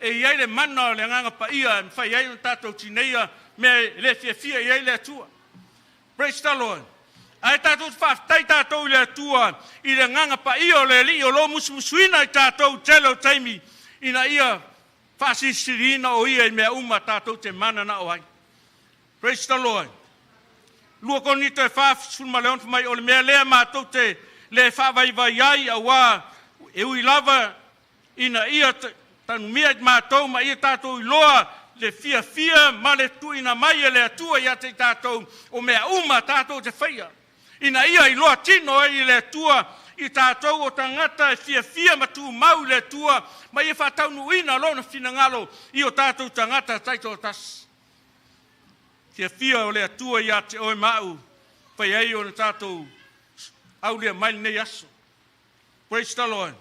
e i ai le mana o le agaga paia e mafai ai ona tatou tineia mea e le fiafia i ai le Atua. Praise the Lord. Ae tatou te faafetai tatou i le Atua i le agaga paia o le Alii o lo musumusuina i tatou tele o taimi ina ia faasilisiliina o ia i mea uma tatou te mananao ai. Praise the Lord. 2 Korinito e 46 mai o le mea lea matou te le faavaivai ai auā e ui lava ina ia tanumia i matou ma ia tatou iloa le fiafia ma le tuuina mai e le Atua ia te i tatou o mea uma tatou te faia. Ina ia iloa tino ai i le Atua i tatou o tagata e fiafia ma tumau i le Atua ma ia faataunuuina lona finagalo i o tatou tagata taitoatasi. Fiafia o le Atua ia te oe ma au, fai ai ona tatou aulia mai lenei aso. Praise the Lord.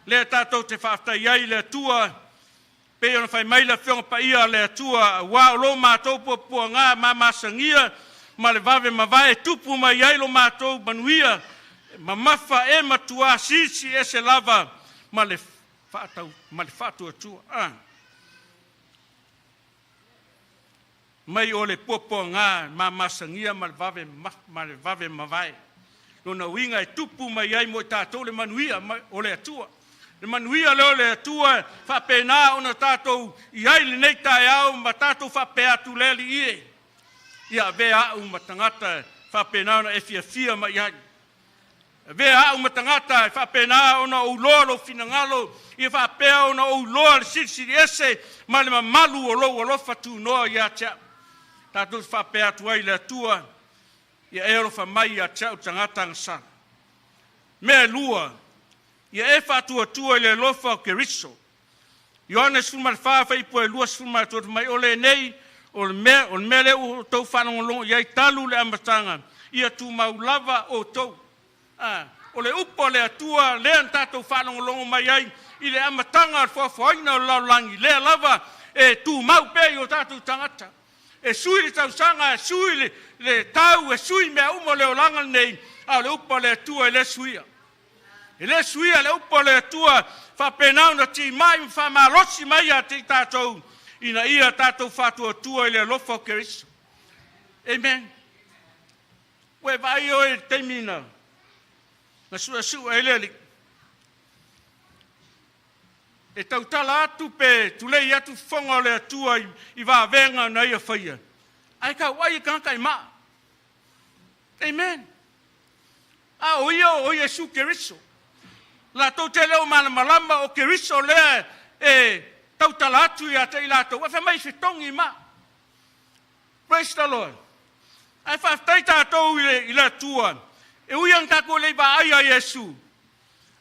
Lea tatou te faafetai ai i le Atua, pei ona fai mai le Afioga Paia a le Atua, auā o lo matou puapuaga mamasagia ma le vave mavae tupu mai ai lo matou manuia, mamafa e matuā sisi ese lava ma le faatau ma le faatuatua. Ah. Mai o le puapuaga mamasagia ma le vave ma le vave mavae. Lona uiga e tupu mai ai mo i tatou le manuia o le Atua. Le manuia lea o le Atua faapena ona tatou i ai lenei taeao ma tatou faapea atu le Alii e. Ia avea au ma tagata faapena ona e fiafia mai ai. Avea au ma tagata e faapena ona ou iloa lou finagalo, ia faapea ona ou iloa le silisili ese ma le mamalu o lou alofa tunoa ia te au. Tatou faapea atu ai le Atua, ia e alofa mai ia te au tagata agasala. Mea e lua, ia e faatuatua i le alofa o Keriso. Ioane 14 fuaiupu e 23 mai o lenei o le mea lea ua outou faalogologo i ai talu le amataga, ia tumau lava outou. Ah, o le upu a le Atua lea na tatou faalogologo mai ai i le amataga o le foafoaina o le lalolagi, lea lava e tumau pea i o tatou tagata. E sui le tausaga, e sui le tau, e sui mea uma o le olaga lenei, a o le upu a le Atua e le suia. E le suia le upu a le Atua faapena ona timai ma faamalosi mai ia te i tatou ina ia tatou faatuatua i le alofa o Keriso. Amen. Ua e vaai oe i le taimi na suesue ai le Alii. E tautala atu pe tulei atu fofoga o le Atua i vavega na ia faia. Ae tau ai e tagata e maa. Amen. A o ia o Iesu Keriso. Latou te le o malamalama o Keriso lea e tautala atu ia te i latou. E fai mai fetogi ma. Praise the Lord. Ae faafetai tatou i le Atua. E ui ana tatou le vaai a Iesu.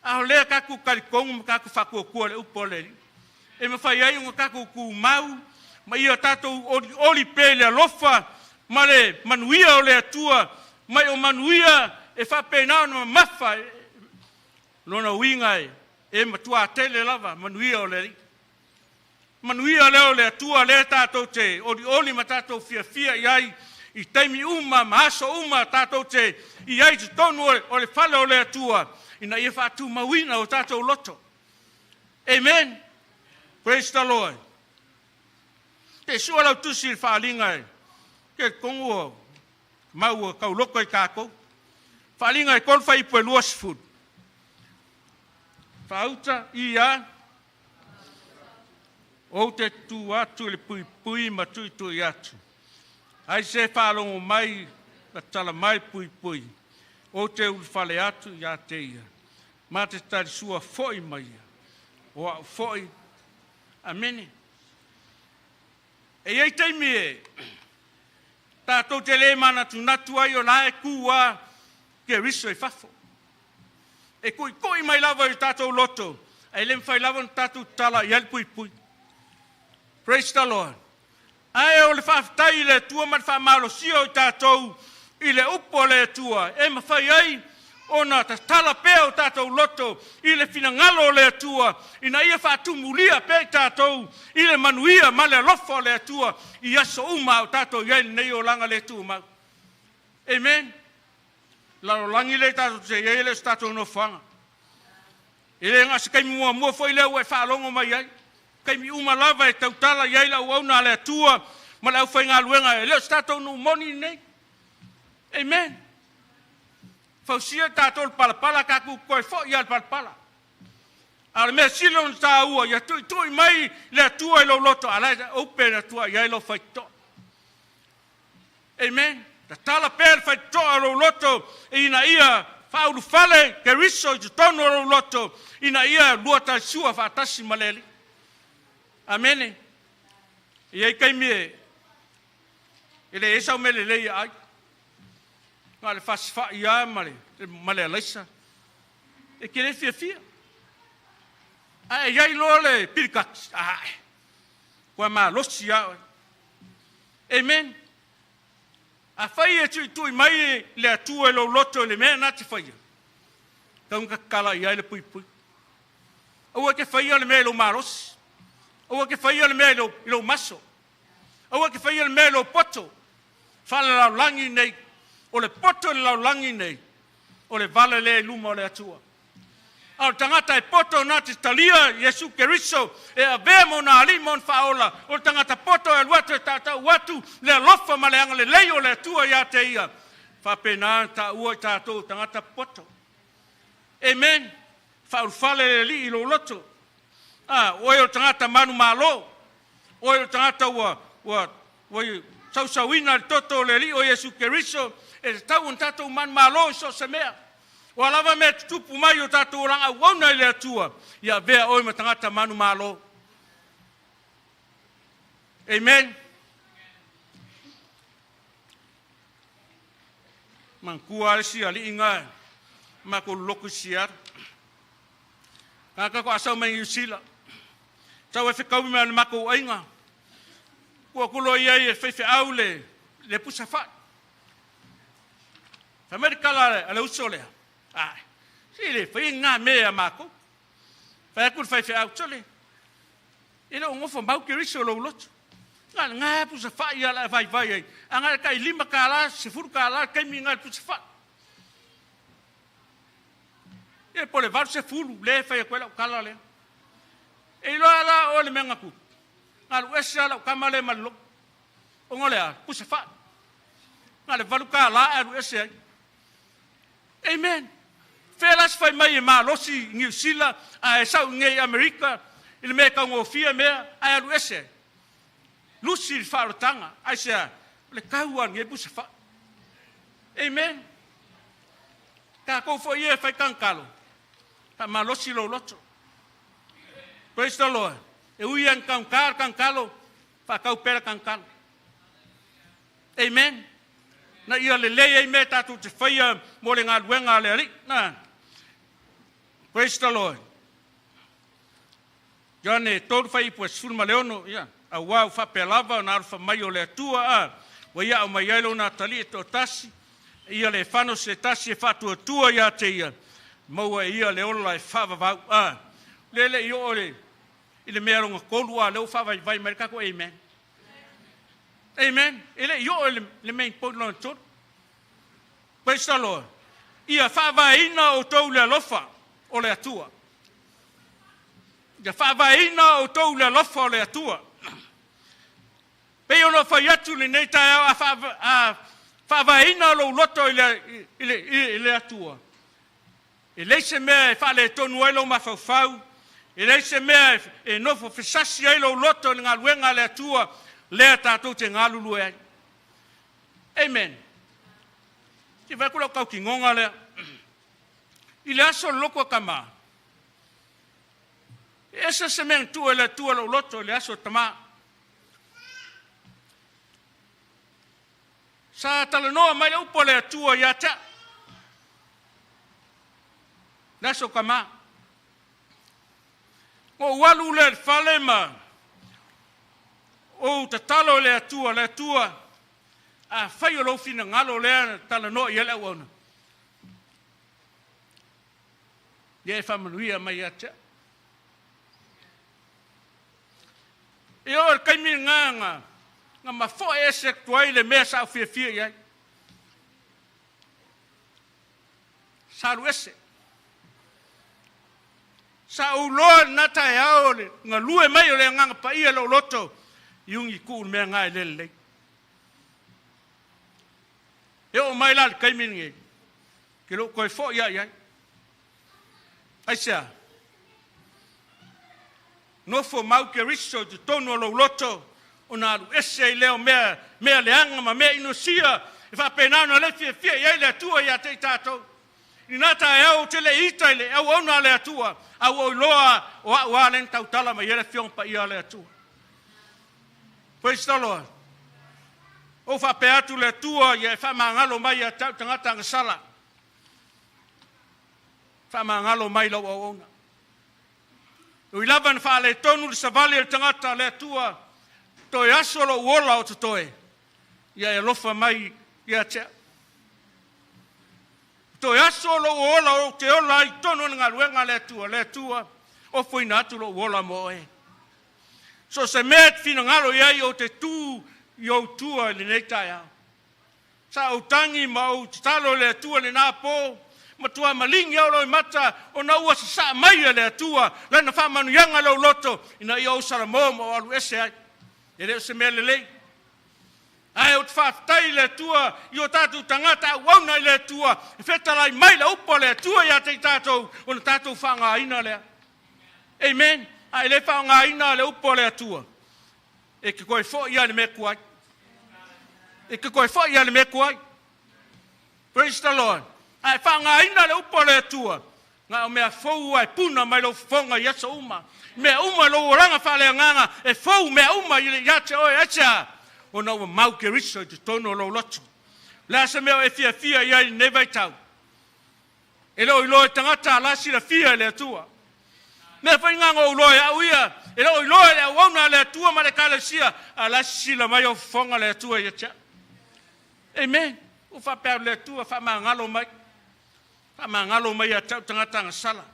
A o lea tatou talitonu ma tatou faatuatua le upu o le Alii. E mafai ai ona tatou tumau ma ia tatou olioli pea i le alofa ma le manuia o le Atua mai o manuia e faapena ona mamafa lona uiga e matua tele lava manuia o le Alii. Manuia lea o le Atua lea tatou te olioli ma tatou fiafia i ai i taimi uma ma aso uma tatou te i ai totonu o le fale o le Atua ina ia faatumauina o tatou loto. Amen. Praise the Lord. Te sua lau tusi i le faaliga e ke kongu o mau o kauloko i kākou. Faaliga e 3 fuaiupu e 20. Faauta ia ou te tu atu i le puipui ma tuitui atu. Ai se faalogo mai ma tala mai puipui. Ou te ulufale atu ia te ia. Ma te talisua foi mai ia. O au foi. Amene. E iai taimi e tatou te le manatunatu ai o la e kua Keriso i fafo. E kuikui mai lava i tatou loto, ai le mafai lava ona tatou tala i ai le puipui. Praise the Lord. Ae o le faafetai i le Atua ma le faamalosia o i tatou i le upu a le Atua e mafai ai ona tatala pea o tatou loto i le finagalo o le Atua ina ia faatumulia pea i tatou i le manuia ma le alofa o le Atua i aso uma o tatou i ai lenei olaga le tumau. Amen. Lalolagi lea tatou te i ai e le o se tatou nofoaga. E le na se taimi muamua foi lea ua e faalogo mai ai. Taimi uma lava e tautala i ai le auauna a le Atua ma le aufaigaluega, e le o se tatou nuu moni lenei. Amen. Fausia tatou le palapala, tatou toe foi lava i le palapala. A o le mea sili ona tāua, ia tuitui mai le Atua i lou loto, a o la e ope le Atua i ai lou faitotoa. Amen. Tatala pea le faitotoa o lou loto ina ia faaulufale Keriso i totonu o lou loto, ina ia lua talisua faatasi ma le Alii. Amene. E i ai taimi e leai sau mea lelei e ai. Na o le fasifai lava ma le alaisa. E te le fiafia. Ae i ai loa le pilikati, ae, ua malosi lava oe. Amen. Afai e tuitui mai le Atua i lou loto i le mea na te faia, tau na tatala i ai le puipui. Aua e te faia le mea i lou malosi. Aua e te faia le mea i lou maso. Aua e te faia le mea i lou poto. Faalelalolagi nei. O le poto i le lalolagi nei, o le vala lea i luma o le Atua. A o le tagata e poto na te talia Iesu Keriso e avea ma ona alii ma ona faaola, o le tagata poto e alu atu e tautau atu le alofa ma le agalelei o le Atua ia te ia. Faapena na taua i tatou tagata poto. Amen. Faaulufale le Alii i lou loto. A, oe o le tagata manumalo, oe o le tagata ua sausauina le toto o le Alii o Iesu Keriso, e tatau ona tatou manumalo i so o se mea. Ua lava mea tutupu mai o tatou olaga auauna i le Atua, ia avea oe ma tagata manumalo. Amen. Manatua le isi alii na matou lotu i Seattle. Tagata faatoa sau mai Niu Sila. Sau e fetaui ma le matou aiga. Ua tulo i ai e faifeau le pusa fai. Fai mai le tala a le uso lea, ai, se le faia ni ngā mea a mākou. Fai atu le faifeau, sole, e le o nofo mau Keriso lou loto. Ngā le ngā pusa fai a la e vaivai ai. A ngā le tai $5, $10 taimi ngā le pusa fai. E po le 80 le fai atu ai lau tala lea. E iloa la o le mea na tupu. Ngā lu ese a lau kama le ma le loko. Ona o le a, pusa fai. Ngā le $8 e alu ese ai. Amen. Fea la se fai mai e malosi i Niu Sila a e sau i nei Amerika i le mea e taugofie mea ae alu ese ai. Lusi le faaolataga, ai se a, o le tau a lenei pusa fai. Amen. Tatou foi ia e fai kagatalo, faamalosi lou loto. Praise the Lord. E ui lava ina taugata le kagatalo, faatau pea le kagatalo. Amen. Na ia lelei ai mea tatou te faia mo le galuega a le Alii. Na. Praise the Lord. Ioane 3:16, ia, auā ua faapea lava ona alofa mai o le Atua a, ua ia au mai ai lona atalii e toatasi, ia le fano se tasi e faatuatua ia te ia, maua e ia le ola e faavavau. A, le le i oo i le mea longa tolu a lea ua faavaivai mai le tatou amen. Amen. E le i oo i le main point lona tolu. Praise the Lord. Ia faavaeina outou le alofa o le Atua. Ia faavaeina outou le alofa o le Atua. Pei ona fai atu lenei taeao a faavaeina lou loto i le Atua. E leai se mea e faaletonu ai lou mafaufau, e leai se mea e nofo fesasi ai lou loto i le galuega a le Atua lea tatou te galulue ai. Amen. Te vai ku lau tautinoga lea. I le aso le loto a tamā, e ese se mea na tuu e le Atua lou loto i le aso tamā. Sa talanoa mai le upu a le Atua ia te au. Le aso tamā. O ou alu lea i le fale ma Ou tatalo i le Atua, le Atua, afai o lou finagalo lea na talanoa i ai le auauna, ia e faamanuia mai ia te au. E oo i le taimi lena na mafoe ese atu ai le mea sa ou fiafia i ai. Sa alu ese. Sa ou iloa i lena taeao le galue mai o le Agaga Paia i lou loto, Iuni, tuu le mea lena e le lelei. E oo mai la i le taimi lenei, ou te le o toe foi lava i ai. Aisea? Nofo mau Keriso i totonu o lou loto, ona alu ese ai lea o mea, mea leaga ma mea inosia e faapena ona le fiafia i ai le Atua ia te i tatou. I lena taeao ou te le i ita i le auauna a le Atua, a ua ou iloa o au lava lea na tautala mai ai le Afioga Paia a le Atua. Praise the Lord. Ou faapea atu le Atua ia e faamagalo mai ia te au tagata agasala, faamagalo mai lau auauna. Ui lava na faaletonu le savali a le tagata le Atua, toe aso lou ola o totoe, ia e alofa mai ia te au. Toe aso lou ola ou te ola ai i totonu o le galuega a le Atua, le Atua, ofoina atu lou ola mo oe. So o se mea e te finagalo i ai ou te tu i ou tua i lenei taeao. Sa ou tagi ma ou tatalo i le Atua i lena po, matua maligi au loimata ona ua sasaa mai e le Atua lana faamanuiaga i lou loto ina ia ou salamo ma ou alu ese ai. E le o se mea lelei. Ae ou te faafetai i le Atua i o tatou tagata auauna i le Atua e fetalai mai le upu a le Atua ia te i tatou ona tatou faaaogaina lea. Amen. A e le faaaogaina le upu a le Atua, e te toe foi lava i le mea tuai. E te toe foi lava i le mea tuai. Praise the Lord. A e faaaogaina le upu a le Atua, na o mea fou lava e puna mai lou fofoga i aso uma. Mea uma lou olaga faaleagaga e fou mea uma ia te oe. Aisea? Ona ua mau Keriso i totonu o lou loto. O le a se mea o e fiafia i ai i lenei vaitau? E le o iloa e tagata la silafia e le Atua. Mea foi na ou iloa e au ia, e le o iloa e le auauna a le Atua ma le Ekalesia, a la e sisila mai au fofoga le Atua ia te au. Amen. Ua faapea le Atua, faamagalo mai. Faamagalo mai ia te au tagata agasala.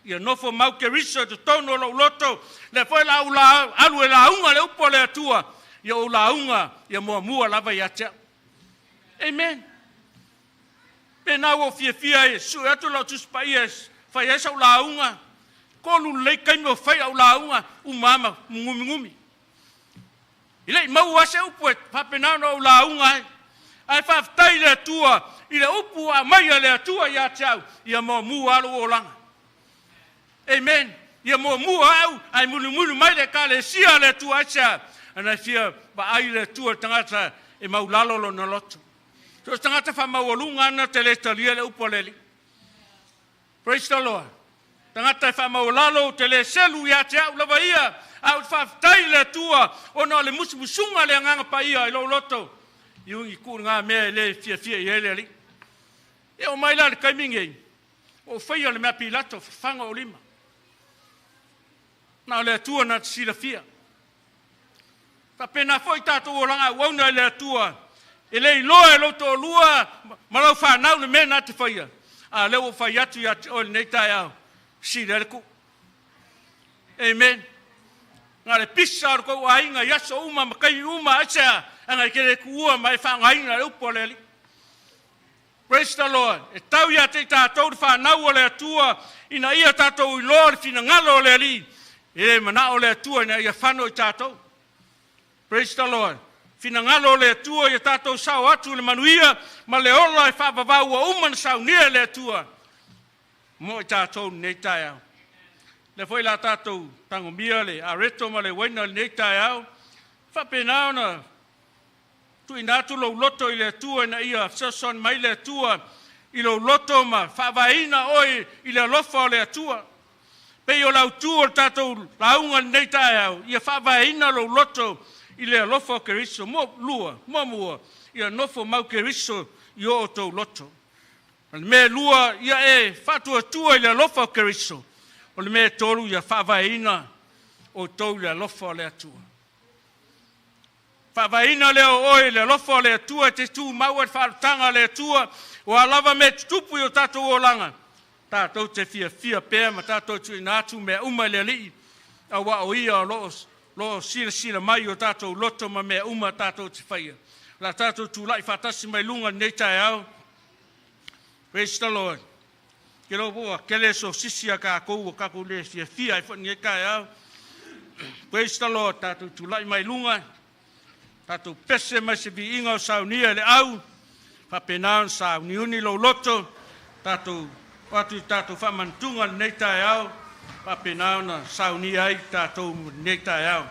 Ia nofo mau Keriso i totonu o lou loto, lea foi la ou alu e lauga le upu a le Atua, ia ou lauga ia muamua lava ia te au. Amen. Pe na ua fiafia e sue atu lau Tusi Paia e fai ai sau lauga, 3 lelei taimi o fai au lauga, uma ma gumigumi. I lei maua se upu e faapena ona ou lauga ai. Ae faafetai i le Atua i le upu ua aumai a le Atua ia te au, ia muamua lou olaga. Amen. Ia muamua au, ae mulimuli mai le Ekalesia a le Atua. Aisea? Ana e fia vaai le Atua i le tagata e maulalo lona loto. So o se tagata faamaualuga ana te le talia le upu a le Alii. Praise the Lord. Tagata e faamaualalo te le selu ia te au lava ia, a ou te faafetai i le Atua ona o le musumusuga a le Agaga Paia i lou loto, i ugi tuu ngā mea e le fiafia i ai le Alii. E oo mai la le taimi nei, ua ou faia le mea Pilato, fafaga ou lima. Na o le Atua na te silafia. Faapena foi tatou olaga auauna i le Atua, e le iloa e lou toalua ma lau fanau le mea na te faia, a lea ua fai atu ia te oe lenei taeao, sili ai le tuu. Amen. Na le pisa o le tou aiga i aso uma ma taimi uma, aisea? Ana e te le tuua ma e faaaogaina le upu a le Alii. Praise the Lord. E tau ia te i tatou le fanau o le Atua ina ia tatou iloa le finagalo o le Alii. E le manao le Atua ina ia fano i tatou. Praise the Lord. Finagalo o le Atua ia tatou sao atu i le manuia ma le ola e faavavau ua uma na saunia e le Atua mo i tatou lenei taeao. Lea foi la tatou tagomia le areto ma le uaina lenei taeao, faapena ona tuuina atu lou loto i le Atua ina ia fesoasoani mai le Atua i lou loto ma faavaeina oe i le alofa o le Atua. Pei o le autu o le tatou lauga lenei taeao, ia faavaeina lou loto i le alofa o Keriso. Muamua, ia nofo mau Keriso i o outou loto. O le mea lua, ia e faatuatua i le alofa o Keriso. O le mea tolu, ia faavaeina outou i le alofa o le Atua. Faavaeina lea o oe i le alofa o le Atua e te tumau ai i le faaolataga a le Atua, o a lava mea e tutupu i o tatou olaga, tatou te fiafia pea ma tatou tuuina atu mea uma i le Alii, aua o Ia o lo o silasila mai i o tatou loto ma mea uma tatou te faia. O le a tatou tulai faatasi mai luga i lenei taeao. Praise the Lord. Ke lo ua kele so sisi a kākou ua kākou le fiafia ai foi i lenei taeao. Praise the Lord. Tatou tulai mai luga, tatou pese mai se viiga o saunia i le au, faapena ona sauniuni lou loto, tatou o atu i tatou faamanatuga i lenei taeao, faapena ona saunia ai tatou i lenei taeao.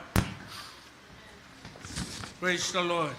Praise the Lord.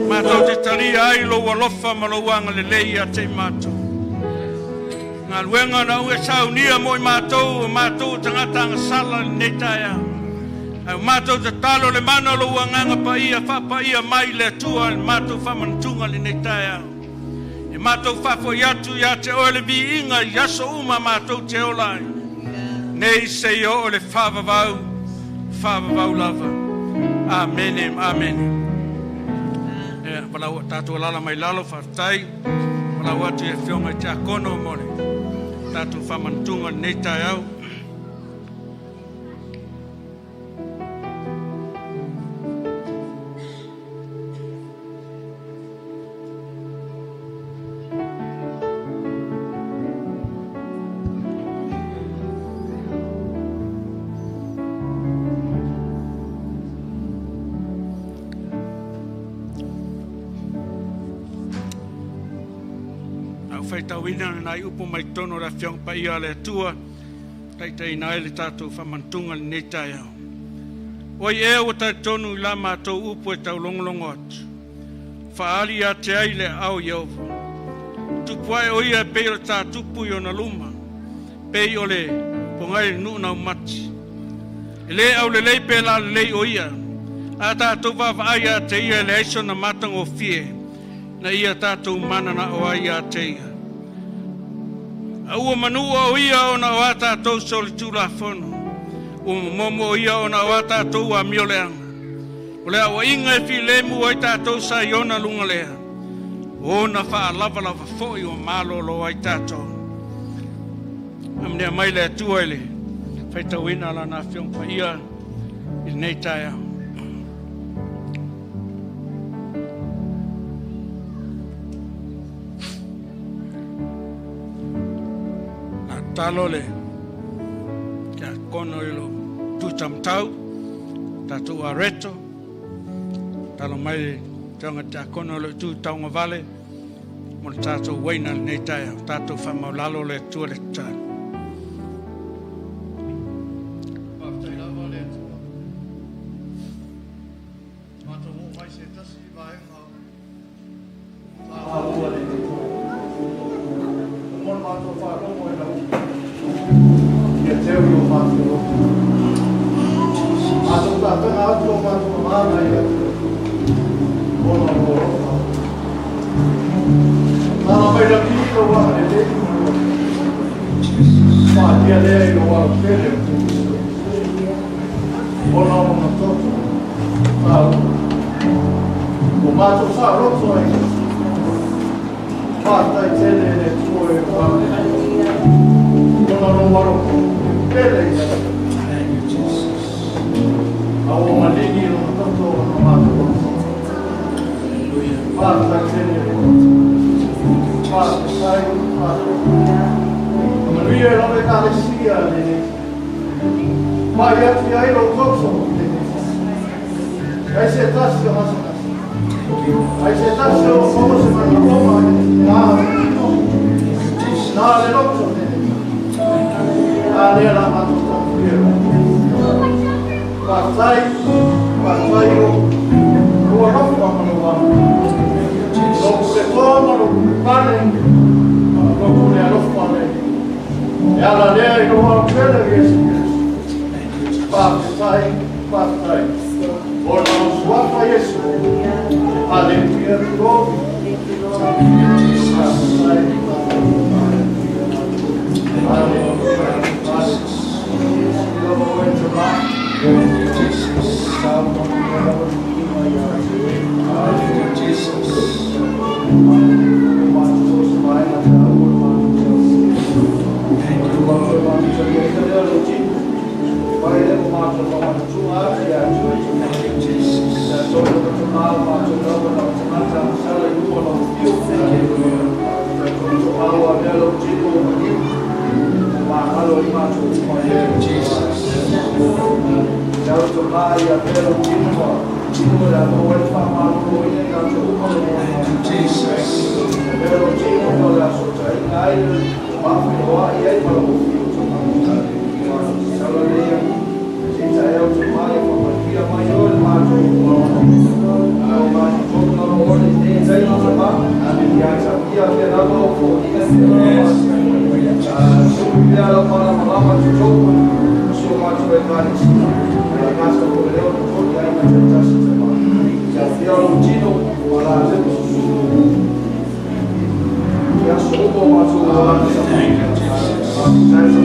Matou te talia ai lou alofa ma lou agalelei ia te i matou. Galuega na ue saunia mo i matou, o matou o tagata agasala i lenei taeao. Ae o matou tatalo le mana o lou agaga paia, faapaia mai le Atua i le matou faamanatuga i lenei taeao. E matou faafoi atu ia te oe le viiga i aso uma matou te ola ai. Nei seia oo i le faavavau, faavavau lava. Amene, amene. Ia, palau tatou alala mai lalo, faafetai. Lau atu i afioga i tiakono mo le tatou faamanatuga o lenei taeao. Au faitauina nai upu mai totonu o le Afioga Paia a le Atua, taitaiina ai le tatou faamanatuga i lenei taeao. Oi ea ua talitonu i la matou upu e taulogologo atu, faaali ia te ai le aao o Ieova. Tupu ae o ia e pei o le tā tupu i ona luma, pei o le pogai i le nuu na umati. E le aulelei pe lalelei o ia, a tatou vaavaai ia te ia e leai sona matagofie, na ia tatou mananao ai ia te ia. A ua manua o ia ona o a tatou solitulafono, ua momomo o ia ona o a tatou amioleaga. O le auaiga e filemu ai tatou sa i ona luga lea, o ona faalavalava foi ua malolo ai tatou. Faamanuia mai le Atua i le faitauina o Lana Afioga Paia i lenei taeao. Na tatalo le tiakono i lo Tutamtau, tatou areto, talo mai le afioga tiakono o lo tu taugavale mo le tatou uaina i lenei taeao, tatou faamaulalo le Atua le tatalo. Faafetai lava le Atua. Matou oo mai se tasi vaega taua le po. Mo le matou faalogo i lau ia teu i o matou loto. Matou tapena atu o matou agaga i le Atua. Ona o lou alofa. Tala mai lagi i lou agalelei ma lou Faalia lea i lou alofele o Keriso. Ona o lona toto taua. Ua matou saoloto ai. Faafetai tele e le Atua e lou agalelei. Ona lou alofa pele i le Thank you, Jesus. A ua maligi lona toto ona matou alofa. Hallelujah. Faafetai tele e le Atua. Faafetai, faafetai. Manuia e lau Ekalesia lenei. Mai atu i ai lou toto i lenei. Ai se tasi o gasegase. Ai se tasi o maua se manaoga na le tino. Na le loto lenei. A lea la matou tapuia. Faafetai, faafetai o lou alofa ma lou alofa. Lou puletoa ma lou pulepale, lou pule alofa le. E ala lea i lou alofele o Iesu Keriso. Faafetai, faafetai. Ona o suafa Iesu. Haleluia, glory. Faafetai, faafetai. Haleluia, Hallelujah, Jesus. Thank you, Lord. Thank you, Jesus. Thank you, Jesus. Thank you, Jesus. Thank you, Jesus.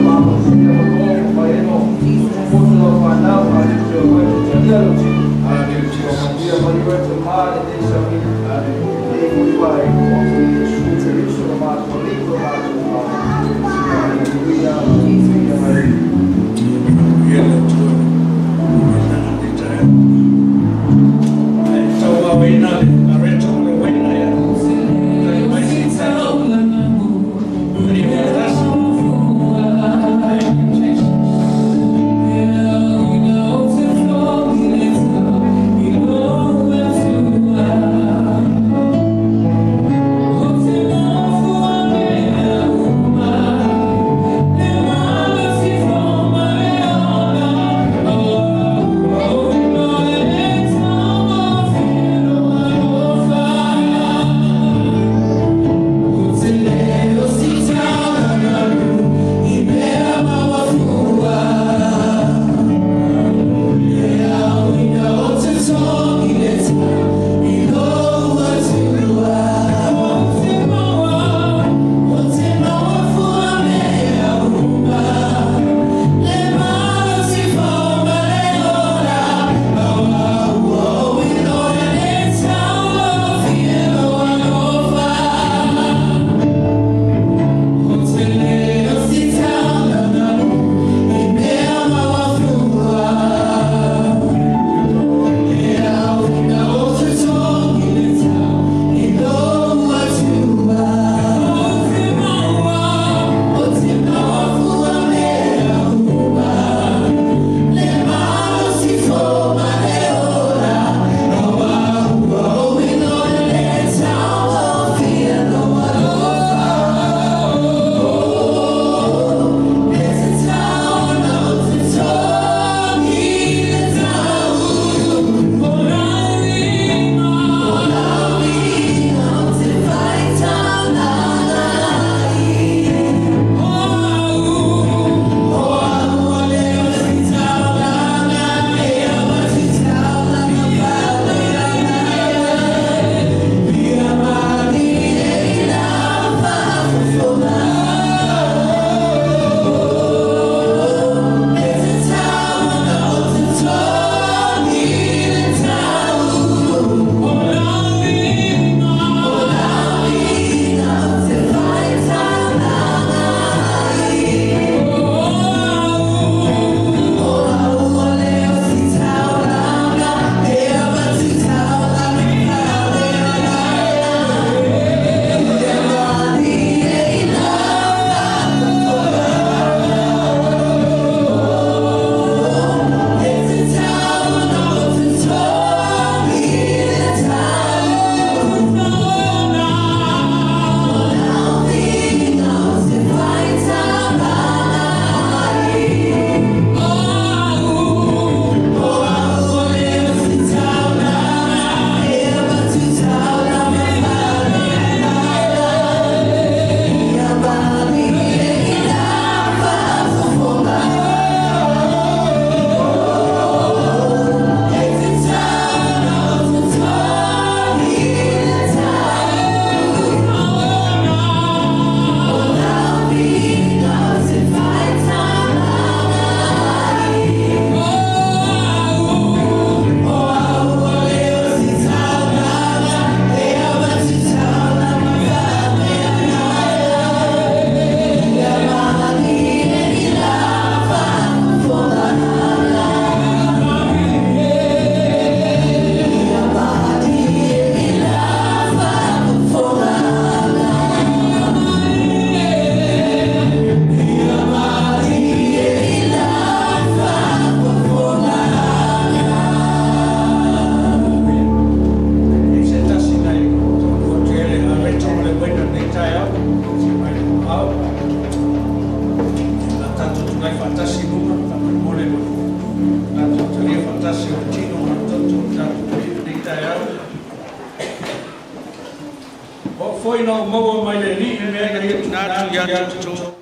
Foi na ou maua mai le Alii mea na ia tuuina atu ia te outou.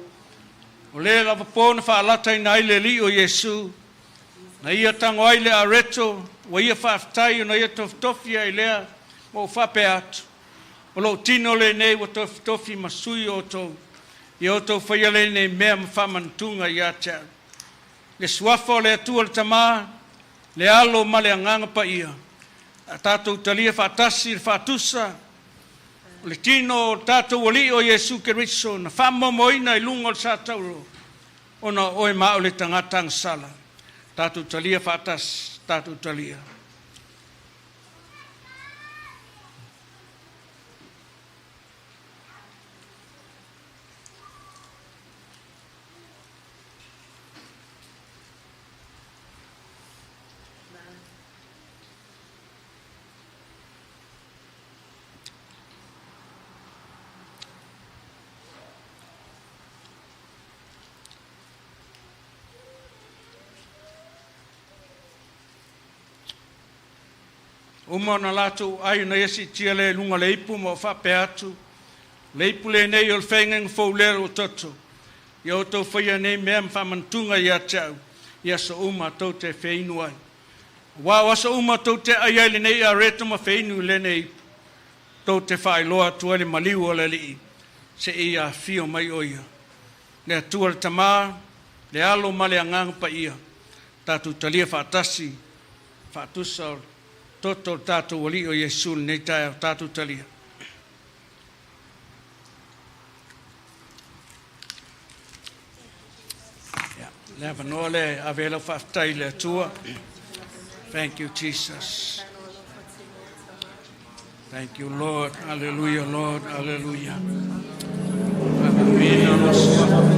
O le lava po na faalataina ai le Alii o Iesu, na ia tago ai le areto, ua ia faafetai ona ia tofitofi ai lea, ma ou faapea atu, o lou tino lenei ua tofitofi ma sui o outou, ia outou faia lenei mea ma faamanatuga ia te au. Le suafa o le Atua le Tamā, le Alo ma le Agaga Paia, a tatou talia faatasi le faatusa o le tino o tatou Alii o Iesu Keriso na faamomoina i luga o le satauro, ona o oe ma au le tagata agasala. Tatou talia faatasi, tatou talia. Uma ona latou ai na ia siitia lea i luga o le ipu ma o faapea atu, le ipu lenei o le feagaiga fou lea o lou toto. Ia outou faia nei mea ma faamanatuga ia te au, i aso uma tou te feinu ai. Aua o aso uma tou te ai ai lenei areto ma feinu i lenei ipu, tou te faailoa atu ai le maliu o le Alii, seia afio mai o ia. Le Atua le Tamā, le Alo ma le Agaga Paia, tatou talia faatasi, faatusa o le toto o le tatou Alii o Iesu lenei taeao, tatou talia. Ia, le avanoa le ave ai lau faafetai i le Atua. Thank you, Jesus. Thank you, Lord. Hallelujah, Lord. Hallelujah. Hallelujah.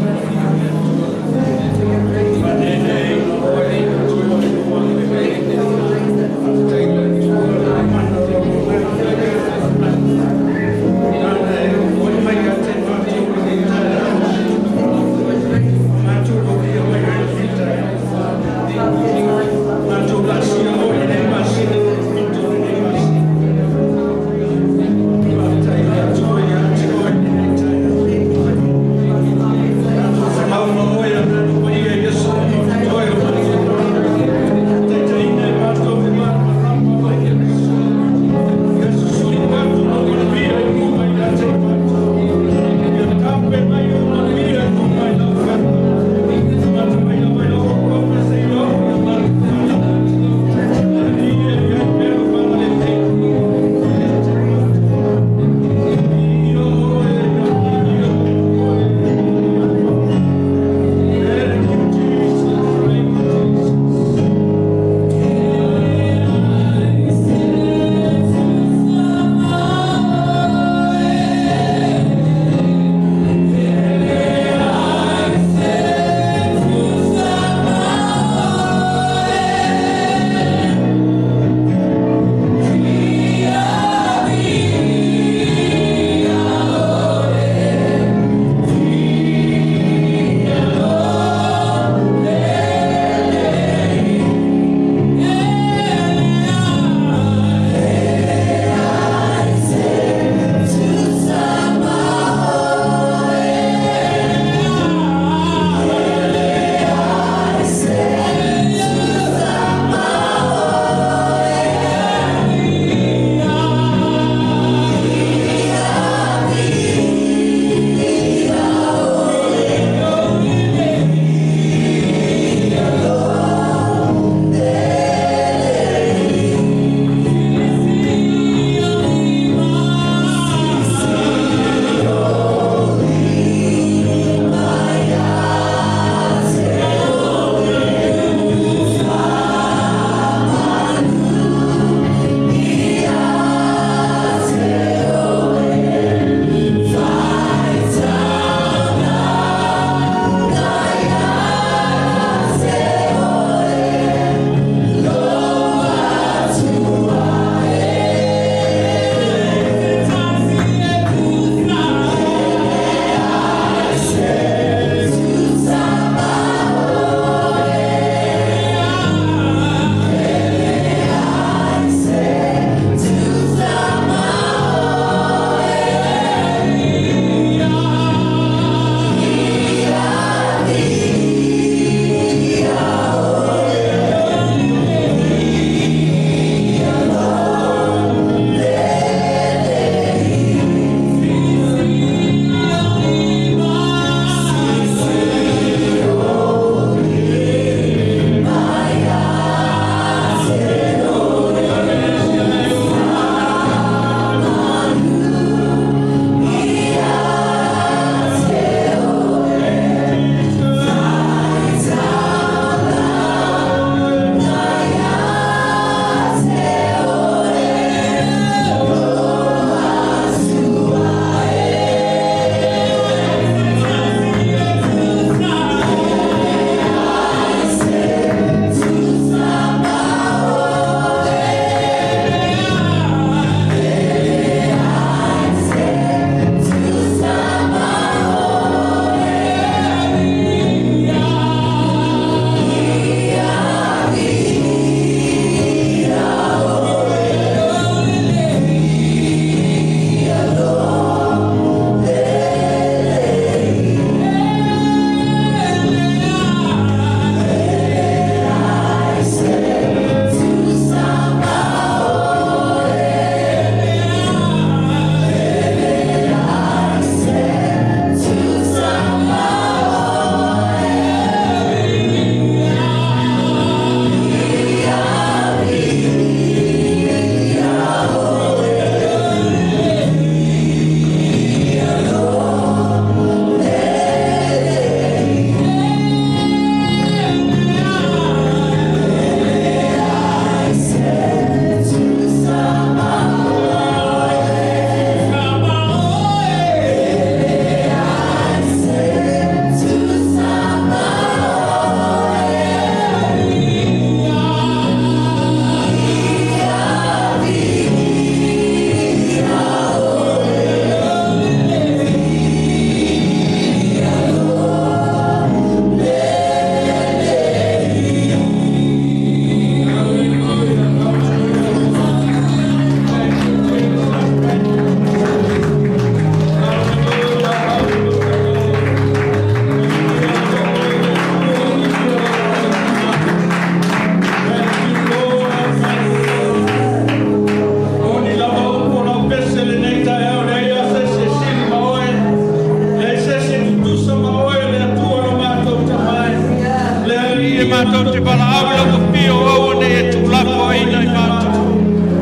Matou te valaau i lau afio aua nei e tuulafoaiina i matou.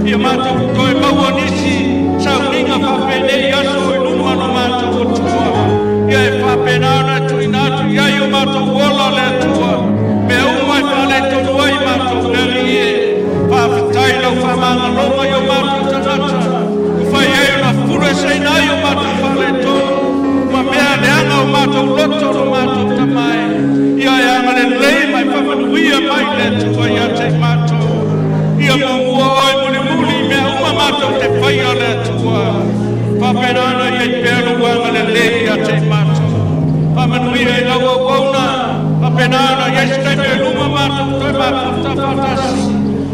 Ia matou toe maua nisi sauniga faapenei i aso o i luma no matou Atua. Ia e faapena ona e tuuina atu i ai o matou ola le Atua. Mea uma e faaletonu ai matou le Alii e. Faafetai i lau faamagaloga i o matou tagata. Ua fai ai ona fulueseina ai o matou faaletonu ma mea leaga o matou loto no matou tamae. Ia e agalelei ma e faamanuia mai le Atua ia te i matou. Ia muamua oe mulimuli i mea uma matou te faia le Atua. Faapena ona i ai pea lou agalelei ia te i matou. Faamanuia i lau auauna. Faapena ona i ai se taimi o i luma matou toe mafuta faatasi.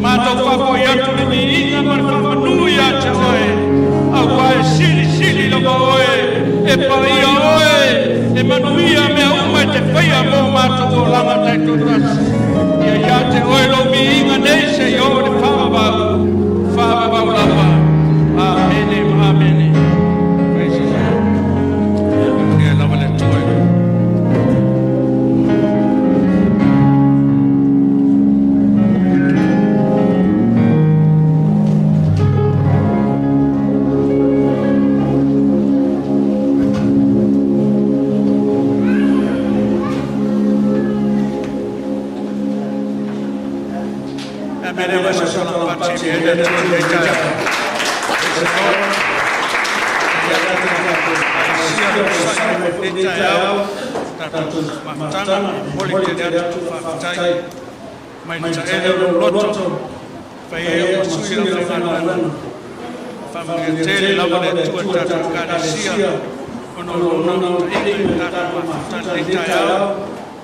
Matou faafoi atu le viiga ma le faamanu ia te oe. Aua e silisili lava oe, e paia oe, e manuia mea uma e te faia mo matou olaga taitoatasi. Ia ia te oe lou viiga nei seia oo i le faavavau, faavavau lava. Amene ma amene. Praise the Lord. Ia lava le Atua. Amene ma se sola pace e le Atua nei taeao. Praise the Lord. Sia nei taeao, tatou mafutaga, momoli tele atu faafetai mai le taele o lou loto, fai ai o masui o le aufaigaluega. Faamanuia tele lava le Atua i le tatou Ekalesia ona o lona autaiga i le tatou mafuta i lenei taeao.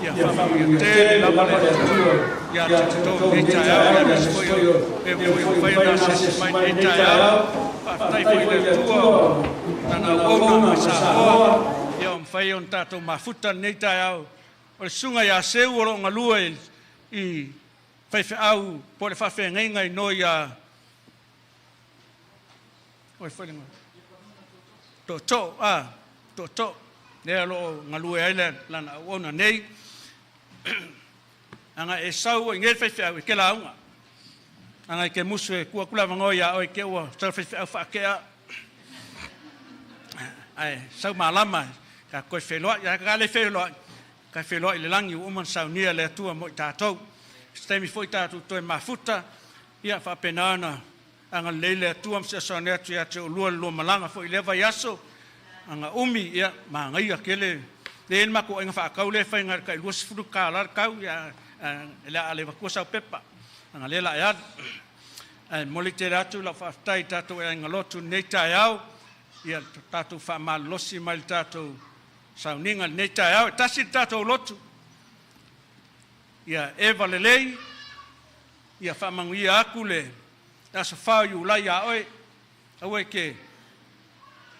Ia faamanuia tele lava le Atua ia te outou i lenei taeao, aemaise foi o e foi ua mafai ona asiasi mai i lenei taeao. Faafetai foi i le Atua o lana auauna mai Samoa, ia ua mafai ona tatou mafuta i lenei taeao. O le susuga ia Seu o lo o galue i faifeau po o le faafeagaiga i noi ia oi foi le tootoo a tootoo lea o lo o galue ai le lana auauna nei aga e sau i nei faifeau e ke lauga aga e ke musu e kua kula vangoa ia oi ke ua sau faifeau faakea ae sau malama ka koe feloai ia ka le feloai Ka feiloai i le lagi ua uma ona saunia le Atua mo i tatou. Se taimi foi tatou toe mafuta, ia faapena ona agalelei le Atua ma fesoasoani atu ia te oulua le lua malaga foi i lea vaiaso. Aga umi, ia manaia tele. E i ai le matou aiga faatau lea e fai na o le tai $20 le tau, ia e le a le avatua sau pepa, leaga o lea o le a e alu. Ae momoli tele atu lau faafetai i tatou aiga lotu i lenei taeao, ia tatou faamalolosi mai le tatou sauniga i lenei taeao. E tasi le tatou lotu, ia eva lelei, ia faamanuia atu le aso 4 o Iulai ia oe, aua e te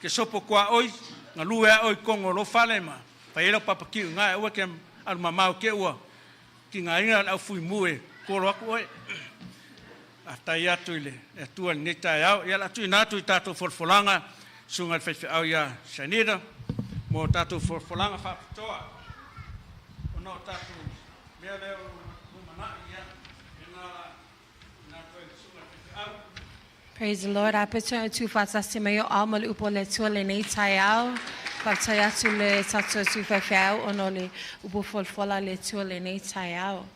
te sopo tuaoi, galue a oe i totonu o lou fale ma fai ai lau papakiu i ina, aua e te alu mamao te ua tigaina le au fuimu e tolo atu oe. Faafetai atu i le Atua i lenei taeao. Ia o le a tuuina atu i tatou folafolaga susuga i le faifeau ia Shanita mo tatou folafolaga faapitoa ona o tatou mea lea o lumanai, ia lena o le a tuuina atu ai i le susuga i le faifeau. Praise the Lord. A pea tu whātasi mai o ao ma le upu o le Atua lenei taeao. Faafetai atu le tatou tui faifeau ona o le upu folafola a le Atua lenei taeao.